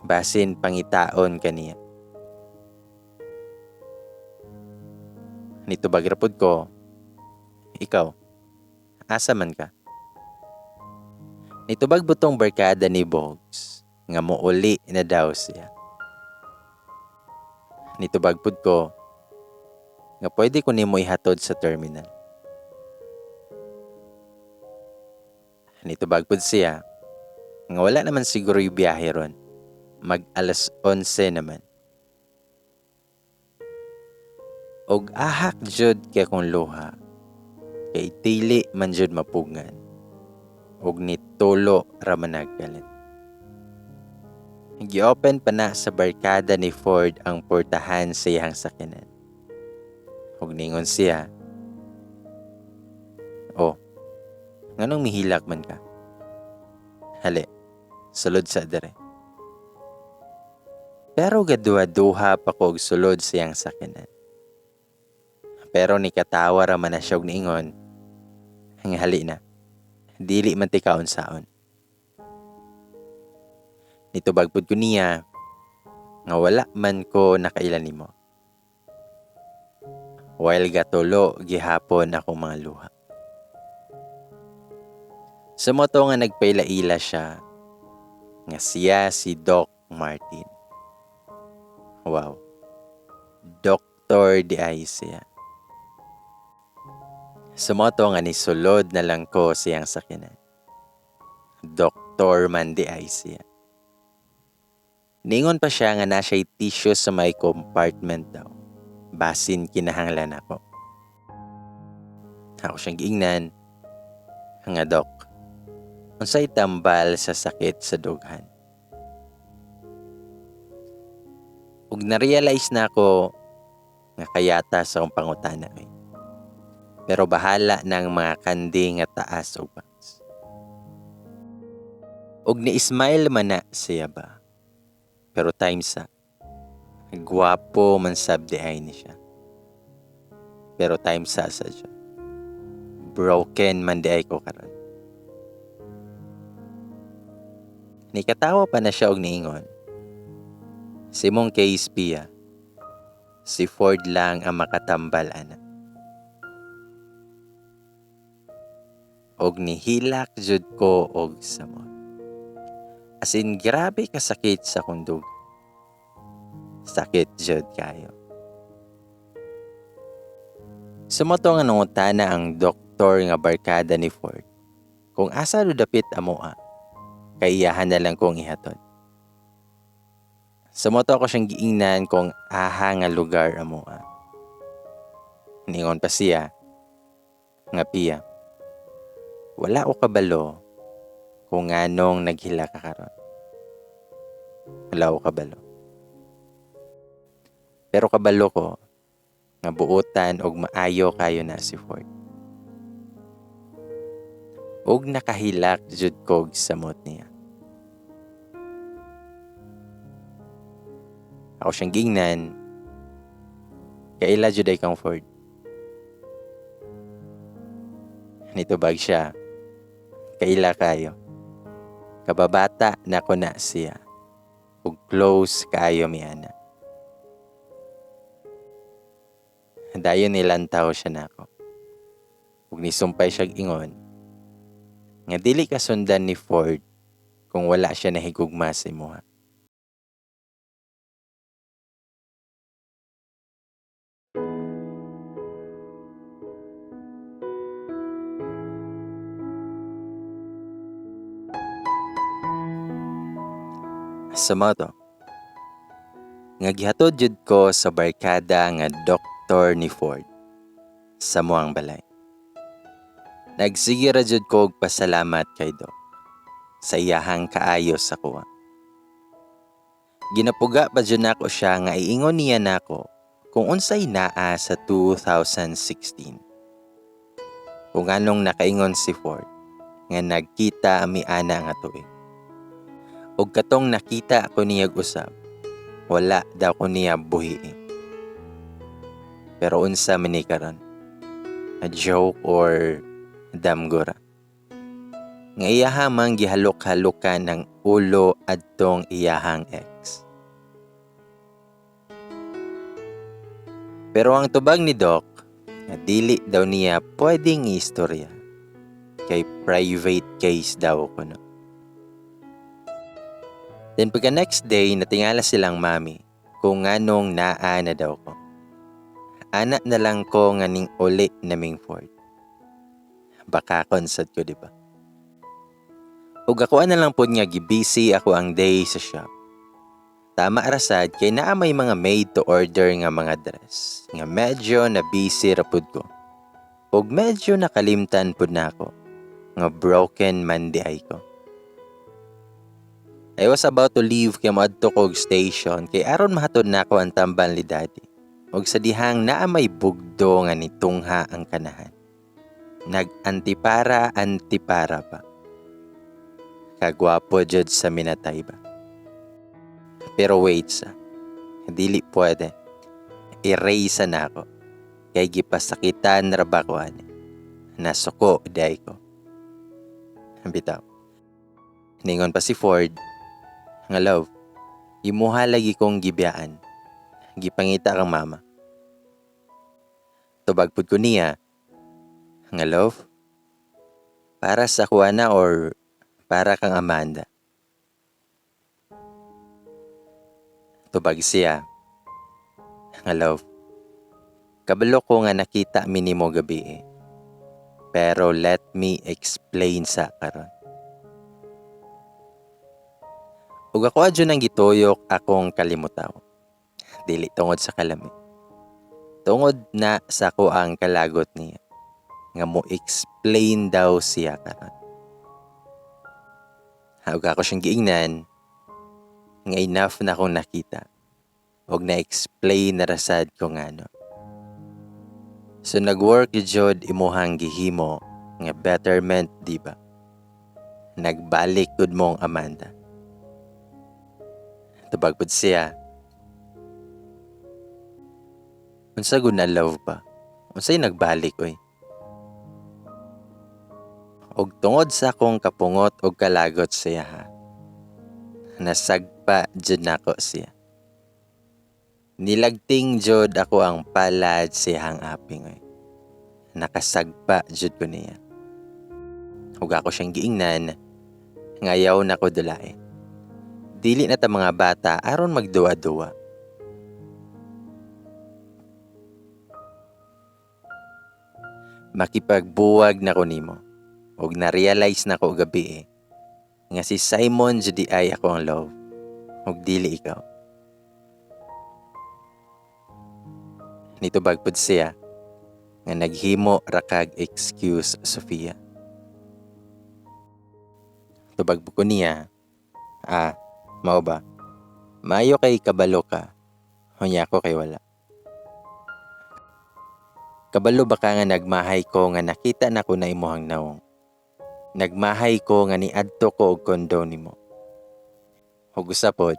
Basin pangitaon ka niya. Nitubag ra pud ko, ikaw, asa man ka? Nitubag butong barkada ni Bogs, nga muuli na daw siya. Nitubag pud ko, nga pwede ko nimo ihatod sa terminal. Nitubag pud siya, nga wala naman siguro yung biyahe ron. Mag alas 11 naman. Og ahak jud kay akong luha, kay dili man jud mapugngan. Og nitulo ra man nagkalit. Gi-open pa na sa barkada ni Ford ang portahan sa iyang sakyanan. Og ningon siya, oh, nganong mihilak man ka? Hali, sulod sa dere. Pero gaduha-duha pa ko og sulod sa iyang sakyanan. Pero ni katawa ra man na siya og niingon, nga hali na, dili man ti kaon-saon. Nitubag pud ko niya, nga wala man ko nakaila nimo. While gatulo gihapon akong mga luha. Sa moto nga nagpaila-ila siya, nga siya si Doc Martin. Wow. Doktor di ay siya. Sa moto nga nisulod na lang ko siyang sakyanan. Doktor man di ay siya. Ningon pa siya nga na siya'y tissue sa may compartment daw. Basin kinahanglan ako. Ako siyang giingnan. Nga dok, unsay tambal sa sakit sa dughan? Ug na-realize na ako nga kayata sa akong pangutana. Pero bahala na ang mga kandi nga taas og bangs. Ug ni-smile man na siya ba? Pero time sa, gwapo man sab di ay ni siya. Pero time sa sa siya. Broken man di ay ko karon. Nikatawa pa na siya og niingon. Si mong case Pia, si Ford lang ang makatambal ana. Og nihilak jud ko og samot. As in grabe kasakit sa kundog. Sakit jud kayo. Sumoto nga nangutana ang doktor nga barkada ni Ford kung asa do dapit amoa, kay iyahan na lang kong ihatod. Sumoto ako siyang giingnan kung aha nga lugar amoa. Ningon pa siya nga Pia, wala ko kabalo kung nganong naghila ka karon. Wala ko kabalo. Pero kabalo ko nga buotan og maayo kayo na si Ford. Og nakahilak jud kog samot niya. Ako siyang gingnan, kaila jud ay kang Ford. Nitubag siya, kaila kayo. Kababata na ko na siya. Ug close kaayo mi ana. Dayon nilantaw siya nako. Ug nisumpay siyag ingon nga dili ka sundan ni Ford kung wala siya nahigugma sa imuha. Sa moto, nga gihatod jud ko sa barkada nga doktor ni Ford sa muang balay. Nagsige ra jud ko og pasalamat kay Doc sa iyahang kaayo sa kuha. Ginapuga pa jud nako siya nga iingon niya nako kung unsay naa sa 2016. Kung anong nakaingon si Ford nga nagkita ami ana nga tuig. Og katong nakita ko niya usab, wala daw ko niya buhiin. Pero unsa man ni karon? A joke or damgora? Nga iyaha mang gihalok-halokan ng ulo adtong iyahang ex. Pero ang tubag ni Doc, nga dili daw niya pwedeng istorya. Kay private case daw kuno. Then pagka next day, natingala silang mami kung nganong naa na daw ko. Ana na lang ko nga ning uli naming Ford. Baka konsad ko, di ba? Ug ako na lang pod nga gibisi ako ang day sa shop. Tama rasad kay naa may mga made to order nga mga dress nga medyo na busy ra pud ko. Ug medyo nakalimtan pud nako nga broken man di ay ko. I was about to leave kay moadto ko og station kay aron mahatod nako ang tambal ni Daddy. Ug sa dihang naa may bugdo nga nitungha ang kanahan. Nag-antipara, antipara pa. Kagwapo jud sa minatay ba. Pero wait sa, dili pwede. Erase na ako. Kay gipasakitan ra ba ko ani. Nasuko day ko. Bitaw. Ningon pa si Ford, nga love, imuha lagi kong gibiyaan. Gipangita kang mama. Tubag pud ko niya, nga love, para sa kuha na or para kang Amanda. Tubag siya, nga love, kabalo ko nga nakita mi nimo gabi eh. Pero let me explain sa karon. Ug ako adyo nang gituyok akong kalimutaw. Dili tungod sa kalami. Tungod na sa ko ang kalagot niya. Nga mo explain daw siya karon. Ug ako siyang giingnan nga enough na akong nakita. Ug na-explain na rasad ko ngano. So nag-work jud imuhang gihimo nga betterment, di ba? Nagbalik gud mong Amanda. Tubag pud siya. Unsa gud na love ba? Unsay nagbalik oy? Og tungod sa akong kapungot og kalagot sa iyaha, nasagpa jud nako siya. Nilagting jud ako ang palad sa iyahang aping oy. Nakasagpa jud ko niya. Ug ako siyang giingnan nga ayaw na ko dulae. Dili na ta mga bata aron magduwa-duwa. Makipagbuwag na ko nimo. Ug na-realize na ko gabi nga si Simon jud ay ako ang love ug dili ikaw. Nitubag pud siya nga naghimo ra kag excuse, Sofia. Tubag ko niya, "Ah, mao ba? Maayo kay kabalo ka, unya ako kay wala. Kabalo ba ka nga nagmahay ko nga nakita na ko na imuhang nawong? Nagmahay ko nga niadto ko og condo nimo. Ug usa pod,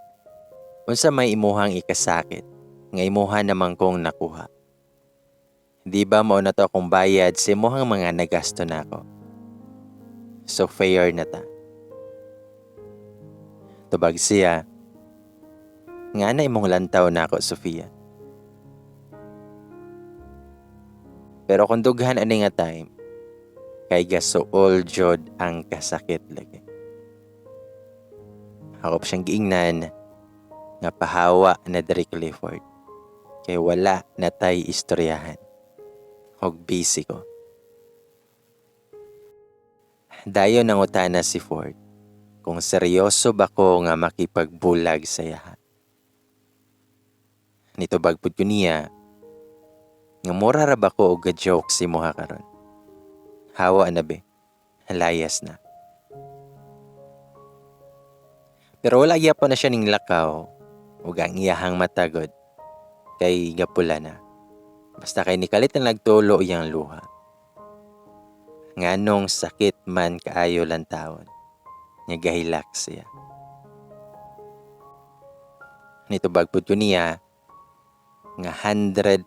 unsa may imuhang ikasakit nga imuha naman kong nakuha? Di ba mao na to akong bayad sa imuhang mga nagasto nako? So fair na ta." Tubag siya, "Nga na imong lantaw nako, Sofia." Pero kung dughan ani nga time, kay gasuol jud ang kasakit lagi. Ako pa siyang giingnan nga pahawa na diri, Clifford. Kay wala na tay istoryahan. Og busy ko. Dayon nangutana si Ford kung seryoso ba ko nga makipagbulag sa iyaha. Nitubag pud ko niya nga mura ra ba ko og ga-joke sa imuha karon. Hawa na be, layas na. Pero wala gyapon na siya ning lakaw ug ang iyahang matagod kay gapula na. Basta kay nikalit na nagtulo iyang luha. Nganong sakit man kaayo lantawon, nga gahilak siya. Nitubag pud ko niya nga 100%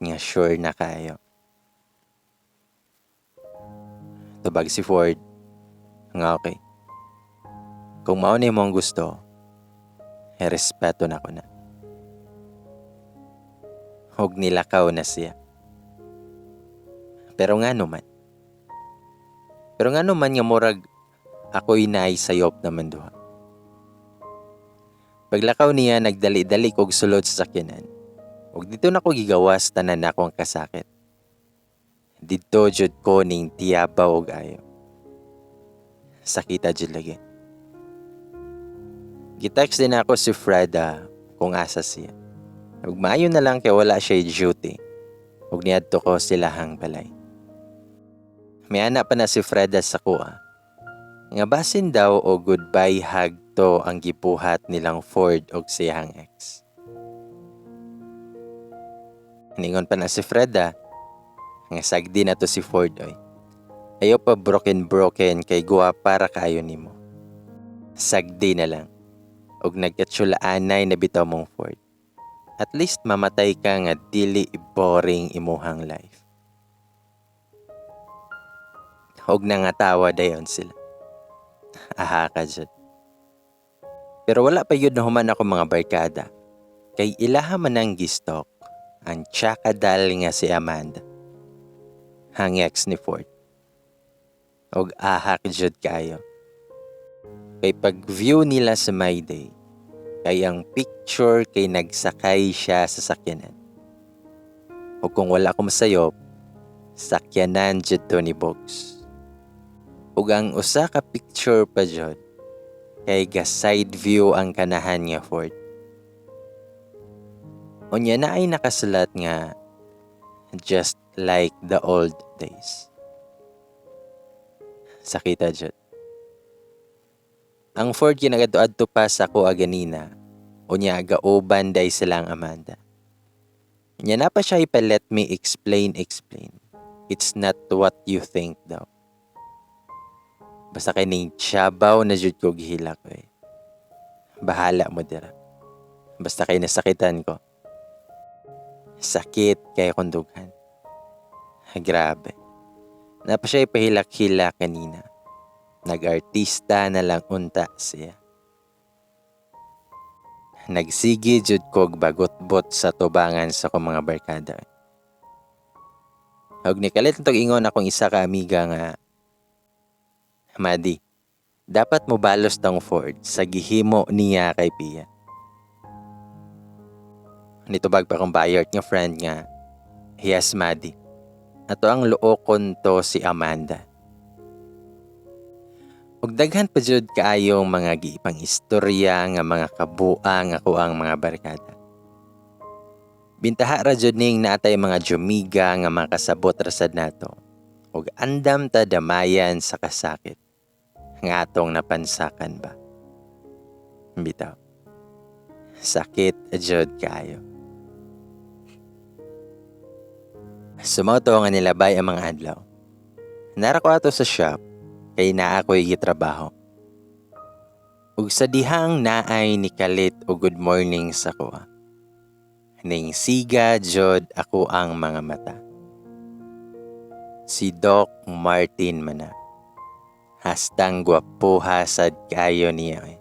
nga sure na kayo. Tubag si Ford nga okay. Kung mao na imong gusto, respeto na ko na. Ug nilakaw na siya. Pero nga naman. Pero nga naman nga murag ako'y naay sayop naman duha. Paglakaw niya, nagdali-dali kog sulod sa sakyanan. Ug dito na ko gigawas tanan nako ang kasakit. Didto jud ko ning tiyabaw og ayo. Sakita jud lagi. Gitext din ako si Freda kung asa siya. Ug maayo na lang kay wala siya duty. Ug niadto ko silahang balay. May anak pa na si Freda sa kuha. Nga basin daw o goodbye hug to ang gibuhat nilang Ford og siyang ex. Ningon pa na si Freda nga sagdi na to si Ford oy. Ayaw pa broken broken kay guwa para kaayo nimo. Sagdi na lang. Og nagkatsulaanay na bitaw mong Ford. At least mamatay ka nga dili boring imuhang life. Og nangatawa dayon sila. Aha ka jud. Pero wala pa yun na human ako mga barkada. Kay ilaha man ang gistok ang tsakadal nga si Amanda, ang ex ni Ford. Og ahak jud kayo. Kay pag-view nila sa My Day, kay ang picture kay nagsakay siya sa sakyanan. O kung wala ko masayop, sakyanan jud to ni Bogs. Ug ang usa ka picture pa jud, kay ga side view ang kanahan nga Ford. Unya na ay nakasulat nga "Just like the old days." Sakita jud. Ang Ford kinagadto-adto pa sa ako aganina. Unya gauban day silang Amanda. Nya na pa siya ipa let me explain explain. It's not what you think daw. Basta kay ning tiyabaw na jud ko gihilak ko eh. Bahala mo dira. Basta kay nasakitan ko. Sakit kay kong dughan. Grabe. Naa pa siya pahilak-hilak kanina. Nag-artista na lang unta siya. Nagsige jud kog bagutbot sa tubangan sa akong mga barkada. Ug nikalit tog ingon akong isa ka amiga nga, "Madi, dapat mo balos tong Ford sa gihimo niya kay Pia." Nitubag pa akong bayot nga friend nga, "Yes, Madi. Ato ang luokon to si Amanda." Ug daghan pa jud kaayong mga giipang istorya nga mga kabuang ako ang mga barkada. Bintaha ra jud ning natay mga jumiga nga makasabot ra sad nato. Ug andam ta damayan sa kasakit nga atong napansakan ba. Bitaw. Sakit jud kaayo. Sumao to nga nilabay ang mga adlaw. Nara ko ato sa shop kay naa ko'y gitrabaho. Ug sa dihang naay nikalit og good morning sa kuha. Ning siga jud ako ang mga mata. Si Doc Martin man na. Hastang gwapuha sad kayo niya eh.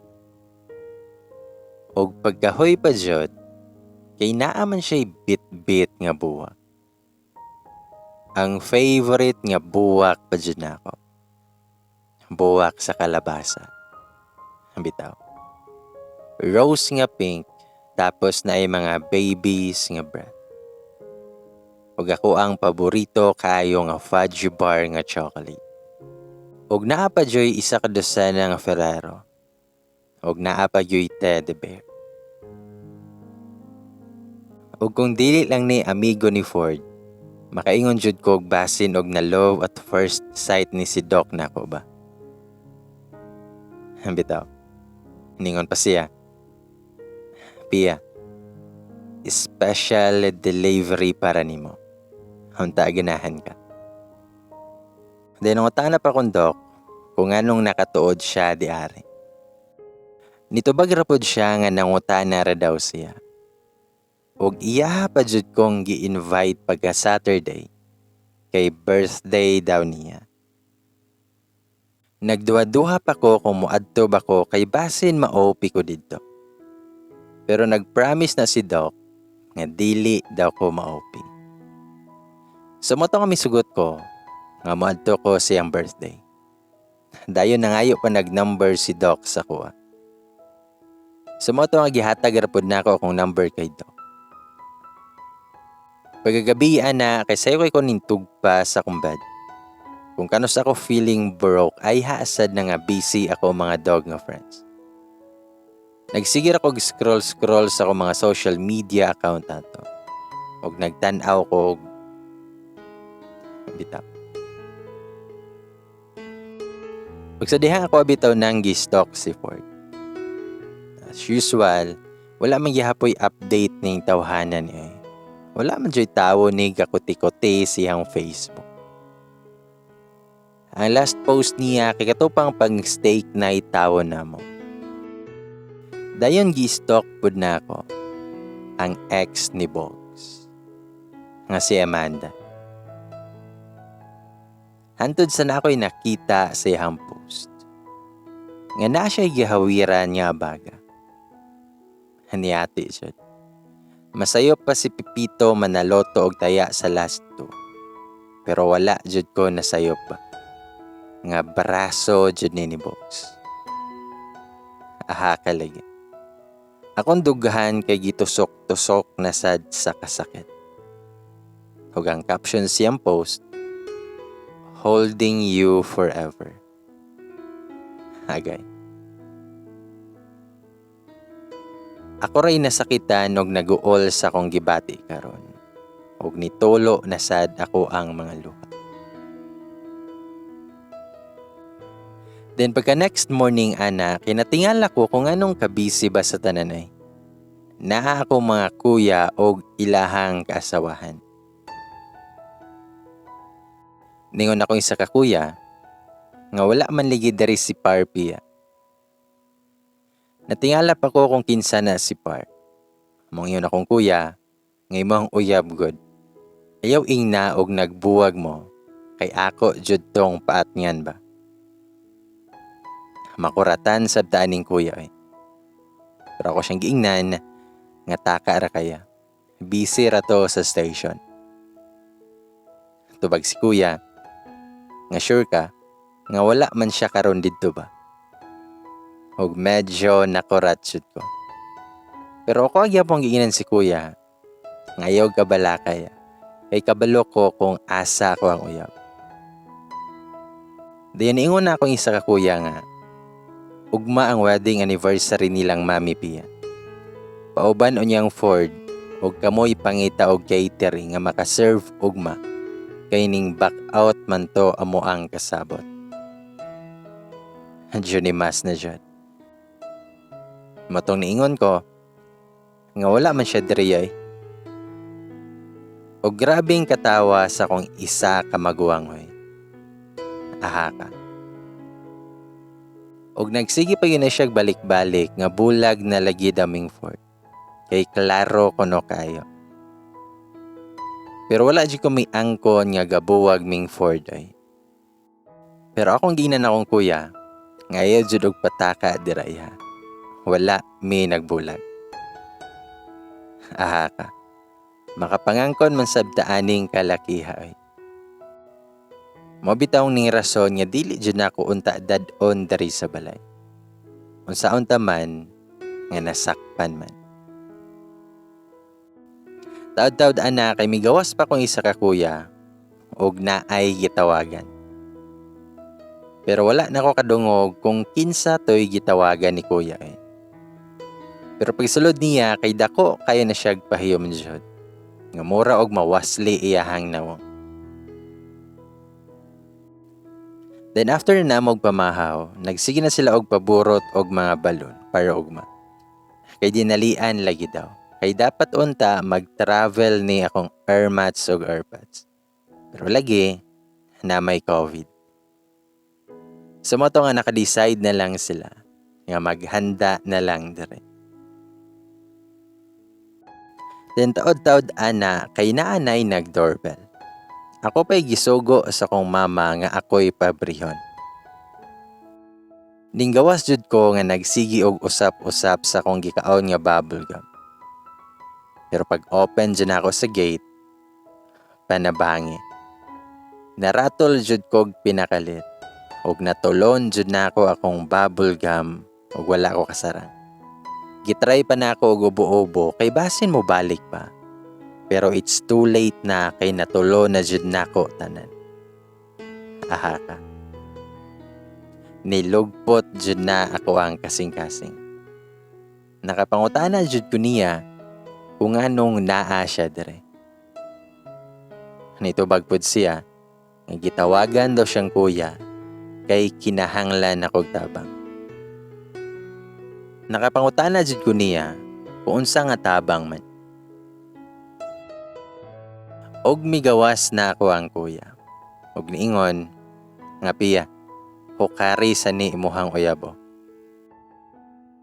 Og pagkahoy pa jud, kay naa man siya'y bit-bit nga buwak. Ang favorite nga buwak pa jud nako. Buwak sa kalabasa. Bitaw. Rose nga pink, tapos naay mga babies nga breath. Ug ako ang paborito kaayo nga fudge bar nga chocolate. Ug naa pa juy isa ka dosena nga Ferrero. Ug naa pa juy teddy bear. Ug kung dili lang ni amigo ni Ford, makaingon jud ko og basin og na love at first sight ni si Doc nako ba. Bitaw. Ningon pa siya, "Pia, special delivery para nimo. Unta ganahan ka." Then nangutana pa kong Doc kung anong nakatuod siya di ari. Nitubag ra pod siya nga nangutana ra daw siya. Og iya pa jud kong gi-invite pagka Saturday kay birthday daw niya. Nagduha-duha pa ko kung moadto ba ko kay basin ma-OP ko didto. Pero nag-promise na si Doc nga dili daw ko ma-OP. So mao to nga misugot ko nga moadto ko siyang birthday. Dayon nangayo pa nag-number si Doc sa kuha. So mao to nga gihatag ra pud nako akong number kay Doc. Pagkagabi ana kay sayo kay ko nintugpa sa akong bed. Kung kanus ako feeling broke ay haasad na nga busy ako mga dog nga friends. Nagsigir ako scroll-scroll sa akong mga social media account ato. Og nagtan-aw ko og bitaw. Ug sa diha ako bitaw nang gi-stalk si Ford. As usual, wala man gihapoy update ning tawhanan niya. Wala man joy tawo ni gakuti-kuti siyang Facebook. Ang last post niya kay katupang pang steak night tawo namo. Dayon gi-stalk pud nako ang ex ni Bogs nga si Amanda. Hantod sa na ako'y nakita sa iyang post nga na siya gihawiran nga baga. Haniati jud. Masayo pa si Pipito manaloto og taya sa last two. Pero wala jud ko nasayop pa. Nga braso jud ni Bogs. Aha ka lagi. Akong dughan kay gitusok-tusok na sad sa kasakit. Ug ang caption siyang post, "Holding you forever." Agay. Ako ray nasakitan og naguol sa akong gibati karon. Og nitulo na sad ako ang mga luha. Then pagka next morning ana, kinatingala ko kung anong kabisi ba sa tananay. Naa ako mga kuya og ilahang kaasawahan. Ningon ako isa ka kuya, nga wala man ligi diri si Parpia. Natingala pa ko kung kinsa na si Par. Mong yun akong kuya, nga imong uyab god. Ayaw ingna og nagbuwag mo kay ako jud tong paatngan ba. Makuratan sab ta aning kuya eh. Pero ako siyang giingnan nga taka ra kaya. Busy ra to sa station. Tubag si kuya nga sure ka nga wala man siya karon didto ba. Og medyo nakurat jud ko. Pero ako gyapon giingnan si kuya nga ayaw kabalakay kay kabalo ko kung asa ko ang uyab. Dayon niingon na akong isa ka kuya nga ugma ang wedding anniversary nilang Mami Pia. Pauban unyang Ford og kamoy pangita og catering nga makaserve ugma kay ning back out man to amo ang kasabot. Johnny Mas na jud. Mao tong niingon ko nga wala man siya diri ay. Og grabeng katawa sa akong isa ka maguwang hoy. Aha ka. Og nagsige pa gyud na siya balik-balik nga bulag na lagi daming Ford. Kay klaro kuno kayo. Pero wala jud ko may angkon nga gabuwag ming Ford ay. Pero akong giingnan akong kuya, nga ayaw jud og pataka diray ha. Wala mi nagbulag. Aha ka. Makapangangkon man sab ta aning kalakiha ay. Mao bitaw ning rason nga dili jud nako unta dad-on diri sa balay. Unsaon ta man nga nasakpan man. Taod-taod ana kay migawas pa kong isa ka kuya og naay gitawagan. Pero wala na ko kadungog kung kinsa toy gitawagan ni kuya eh. Pero pagsulod niya kay dako kaya na siya pahiyom jud. Nga mura og mawasli iyahang nawong. Then after na og pamahaw, nagsige na sila og paburot og mga balon para ugma. Kay dinalian lagi daw. Kay dapat unta mag-travel ni akong airmats og airpods. Pero lagi na may COVID. So mao to nga naka-decide na lang sila nga maghanda na lang dire. Then taod-taod ana kay naanay nag-doorbell. Ako pa'y gisugo sa kong mama nga ako'y pabrihon. Ninggawas jud ko nga nagsigi og usap-usap sa akong gikaon nga bubble gum. Pero pag open jud ako sa gate, panabangi. Naratol jud kog pinakalit og natulon jud nako akong bubble gum og wala ko kasarang. Gitry pa nako og ubo-ubo kay basin mo balik pa. Pero it's too late na kay natulo na jud nako tanan. Aha ka. Nilugpot jud na ako ang kasing-kasing. Nakapangutana jud ko niya kung anong naa siya dire. Nitubag pud siya nga gitawagan daw siyang kuya kay kinahanglan akog tabang. Nakapangutana jud ko niya kung unsa nga tabang man. Og migawas na ako ang kuya. Og niingon nga Pia, hukari sa ni imuhang uyabo.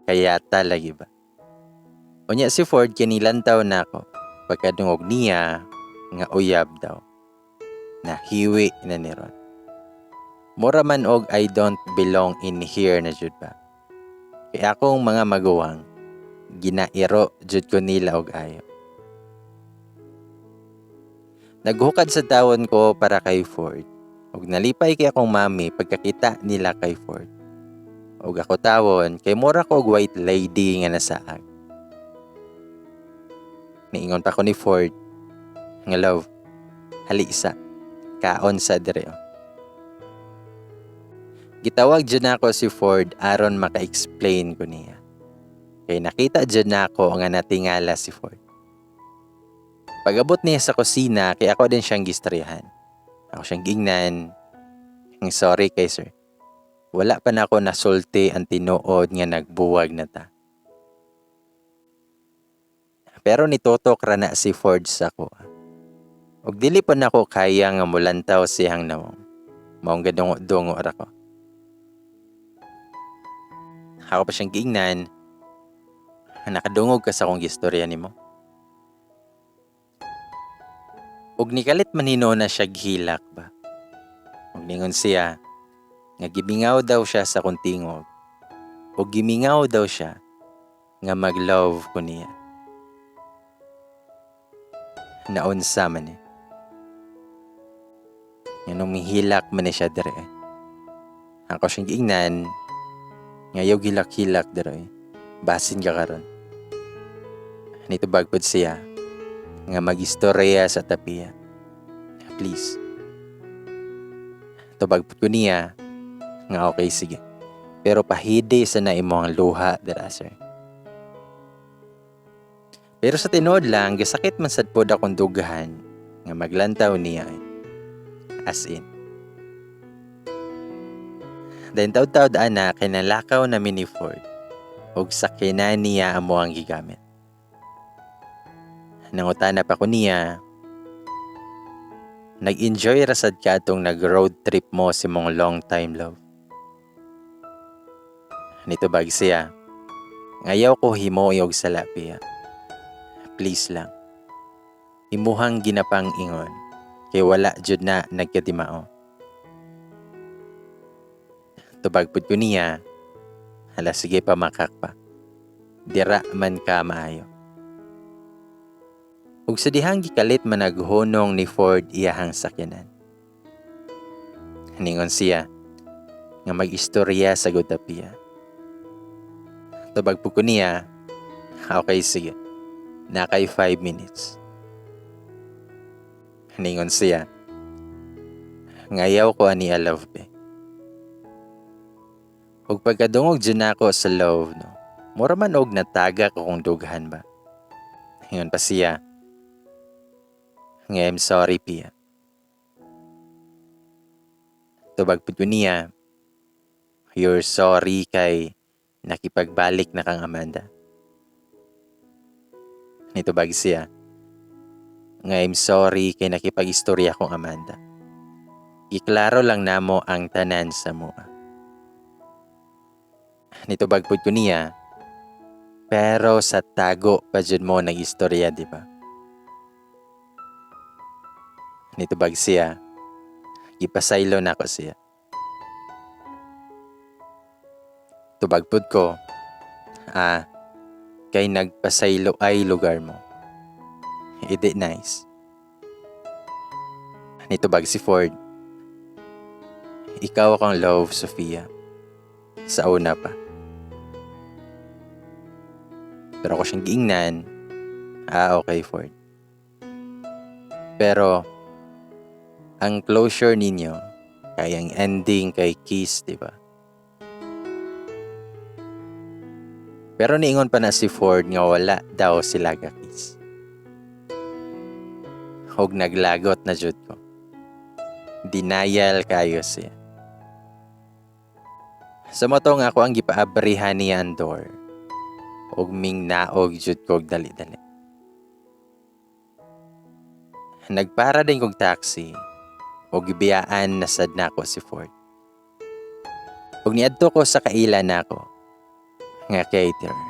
Kaya ta lagi ba? Unya si Ford kinilantaw na ako pagkadungog niya nga uyab daw. Nahiwi na ni ron. Mura man og I don't belong in here na jud ba. Kaya akong mga maguwang, ginairo jud ko nila og ayo. Naghukad sa tawon ko para kay Ford. Og nalipay kay akong mami pagkakita nila kay Ford. Og ako tawon kay mura ko og white lady nga nasaag. Niingon pa ko ni Ford nga love, hali isa, kaon sa dire. Gitawag jud nako si Ford aron maka-explain ko niya. Kay nakita jud nako nga natingala si Ford. Pag-abot niya sa kusina, kay ako din siyang gistoryahan. Ako siyang gingnan. Ang sorry kay sir. Wala pa nako nasulti ang tinuod nga nagbuwag na ta. Pero nitutok ra na si Ford sa ko. Og dili pa nako kaya nga mulantaw siyang nawong. Maong gadungo-dungo ra ko. Ako pa siyang giingnan. Nakadungog ka sa akong gistorya nimo. Ug nikalit man hinuon na siya hilak ba. Ug ningon siya nga gimingaw daw siya sa akong tingog. Ug gimingaw daw siya nga mag-love ko niya. Naunsa man eh. Nganong mihilak man ni siya dire eh. Ako siyang giingnan nga ayaw gilak-hilak dire eh. Basin ka karon. Nitubag pod siya nga mag-istorya sa tapiya. Please. Tubag pod ko niya nga okay, sige. Pero pahidi sa na imo ang luha dira, sir. Pero sa tinuod lang, gisakit man sad pod akong dughan nga maglantaw niya eh. As in. Then taud-taud ana kay nalakaw na mi ni Ford ug sakyanan niya amo ang gigamit. Nangutana pa ko niya, "Nag-enjoy ra sad ka atong nag-road trip mo sa imong long time love?" Nitubag siya, "Ayaw ko himo og sala, Pia. Please lang. Imuhang ginapang ingon kay wala jud na nagkatimao." Tubag pud ko niya, "Hala, sige pa makak pa. Dira man ka maayo." Ug sa dihang gikalit man naghunong ni Ford iyahang sakyanan. Ningon siya nga mag-istorya sa gud ta, Pia. Tubag pud ko niya, "Okay, sige. Nakay 5 minutes." Ningon siya, "Ngayaw ko ani love be." Ug pagkadungog dyan ako sa love, no, mura man og natagak akong dughan ba. Ingon pa siya, nga "I'm sorry, Pia." Tubag pud ko niya, "You're sorry kay nakipagbalik na kang Amanda?" Nitubag siya, nga "I'm sorry kay nakipag-istorya kong Amanda. Iklaro lang namo ang tanan sa mua." Nitubag pud ko niya, "Pero sa tago pa jud mo nag-istorya, di ba?" Nitubag siya, gipasaylo nako siya. Tubag pud ko, "Ah, kay nagpasaylo ay lugar mo. Hindi nice." Nitubag si Ford, "Ikaw akong love, Sofia. Sa una pa." Pero ako siyang giingnan, "Ah, okay, Ford. Pero, ang closure ninyo, kay ang ending kay kiss, di ba?" Pero niingon pa na si Ford nga wala daw sila ga-kiss. Og naglagot na jud ko. Denial kayo siya. Sa mo to nga ako ang gipaabrihan niya ang door. Og mingnaog jud kog dali-dali. Nagpara din kog taxi. Og gibiyaan na sad nako si Ford. Og niadto ko sa kaila nako nga caterer.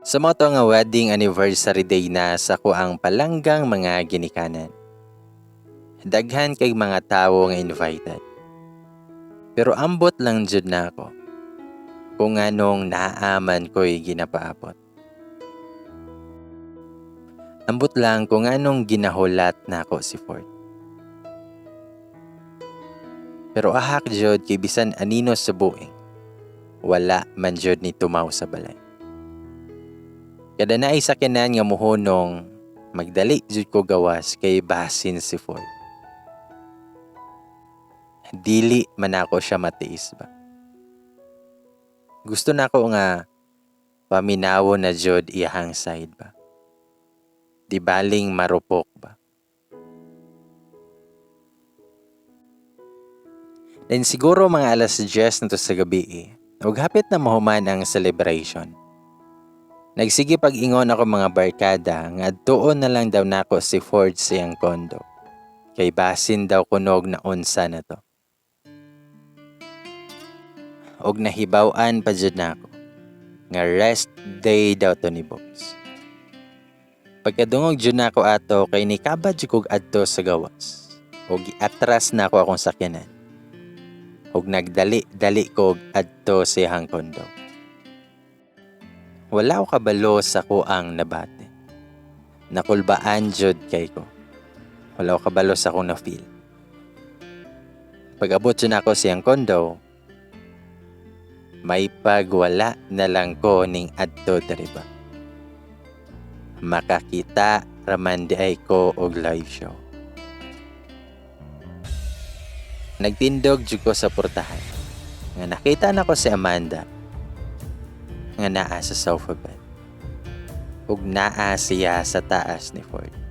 Sa mo to nga wedding anniversary day na sa ko ang palanggang mga ginikanan. Daghan kay mga tawo nga invited. Pero ambot lang jud nako kung anong naaman ko'y ginapaabot. Ambot lang kung anong ginahulat nako si Ford. Pero ahak jud kay bisan anino sa buing, wala man jud ni tumaw sa balay. Kada naay sakyanan nga muhunong, magdali jud ko gawas kay basin si Ford. Dili man ako siya matiis ba. Gusto nako nga paminawo na jud iyahang side ba. Di baling marupok ba. Then siguro mga alas 10 na to sa gabi eh. Ug hapit na mahuman ang celebration. Nagsige pag-ingon ako mga barkada nga adtuon na lang daw nako si Ford sa iyang kondo. Kay basin daw kunog na unsa na to. Og nahibaw-an pa jud nako nga rest day daw to ni boss. Pagkadungog jud nako ato kay nikabad jud kog adto sa gawas. Og giatras nako akong sakyanan. Og nagdali-dali ko adto sa iyang kondo. Wala ko kabalo sa akoang nabati. Nakulbaan jud kay ko. Wala ko kabalo sa akong na-feel. Pag-abot jud nako sa iyang kondo, may pagwala na lang ko ning adto diri ba. Makakita raman diay ko og live show. Nagtindog jud ko sa portahan. Nga nakita nako si Amanda nga naa sa sofa bed. Ug naa siya sa taas ni Ford.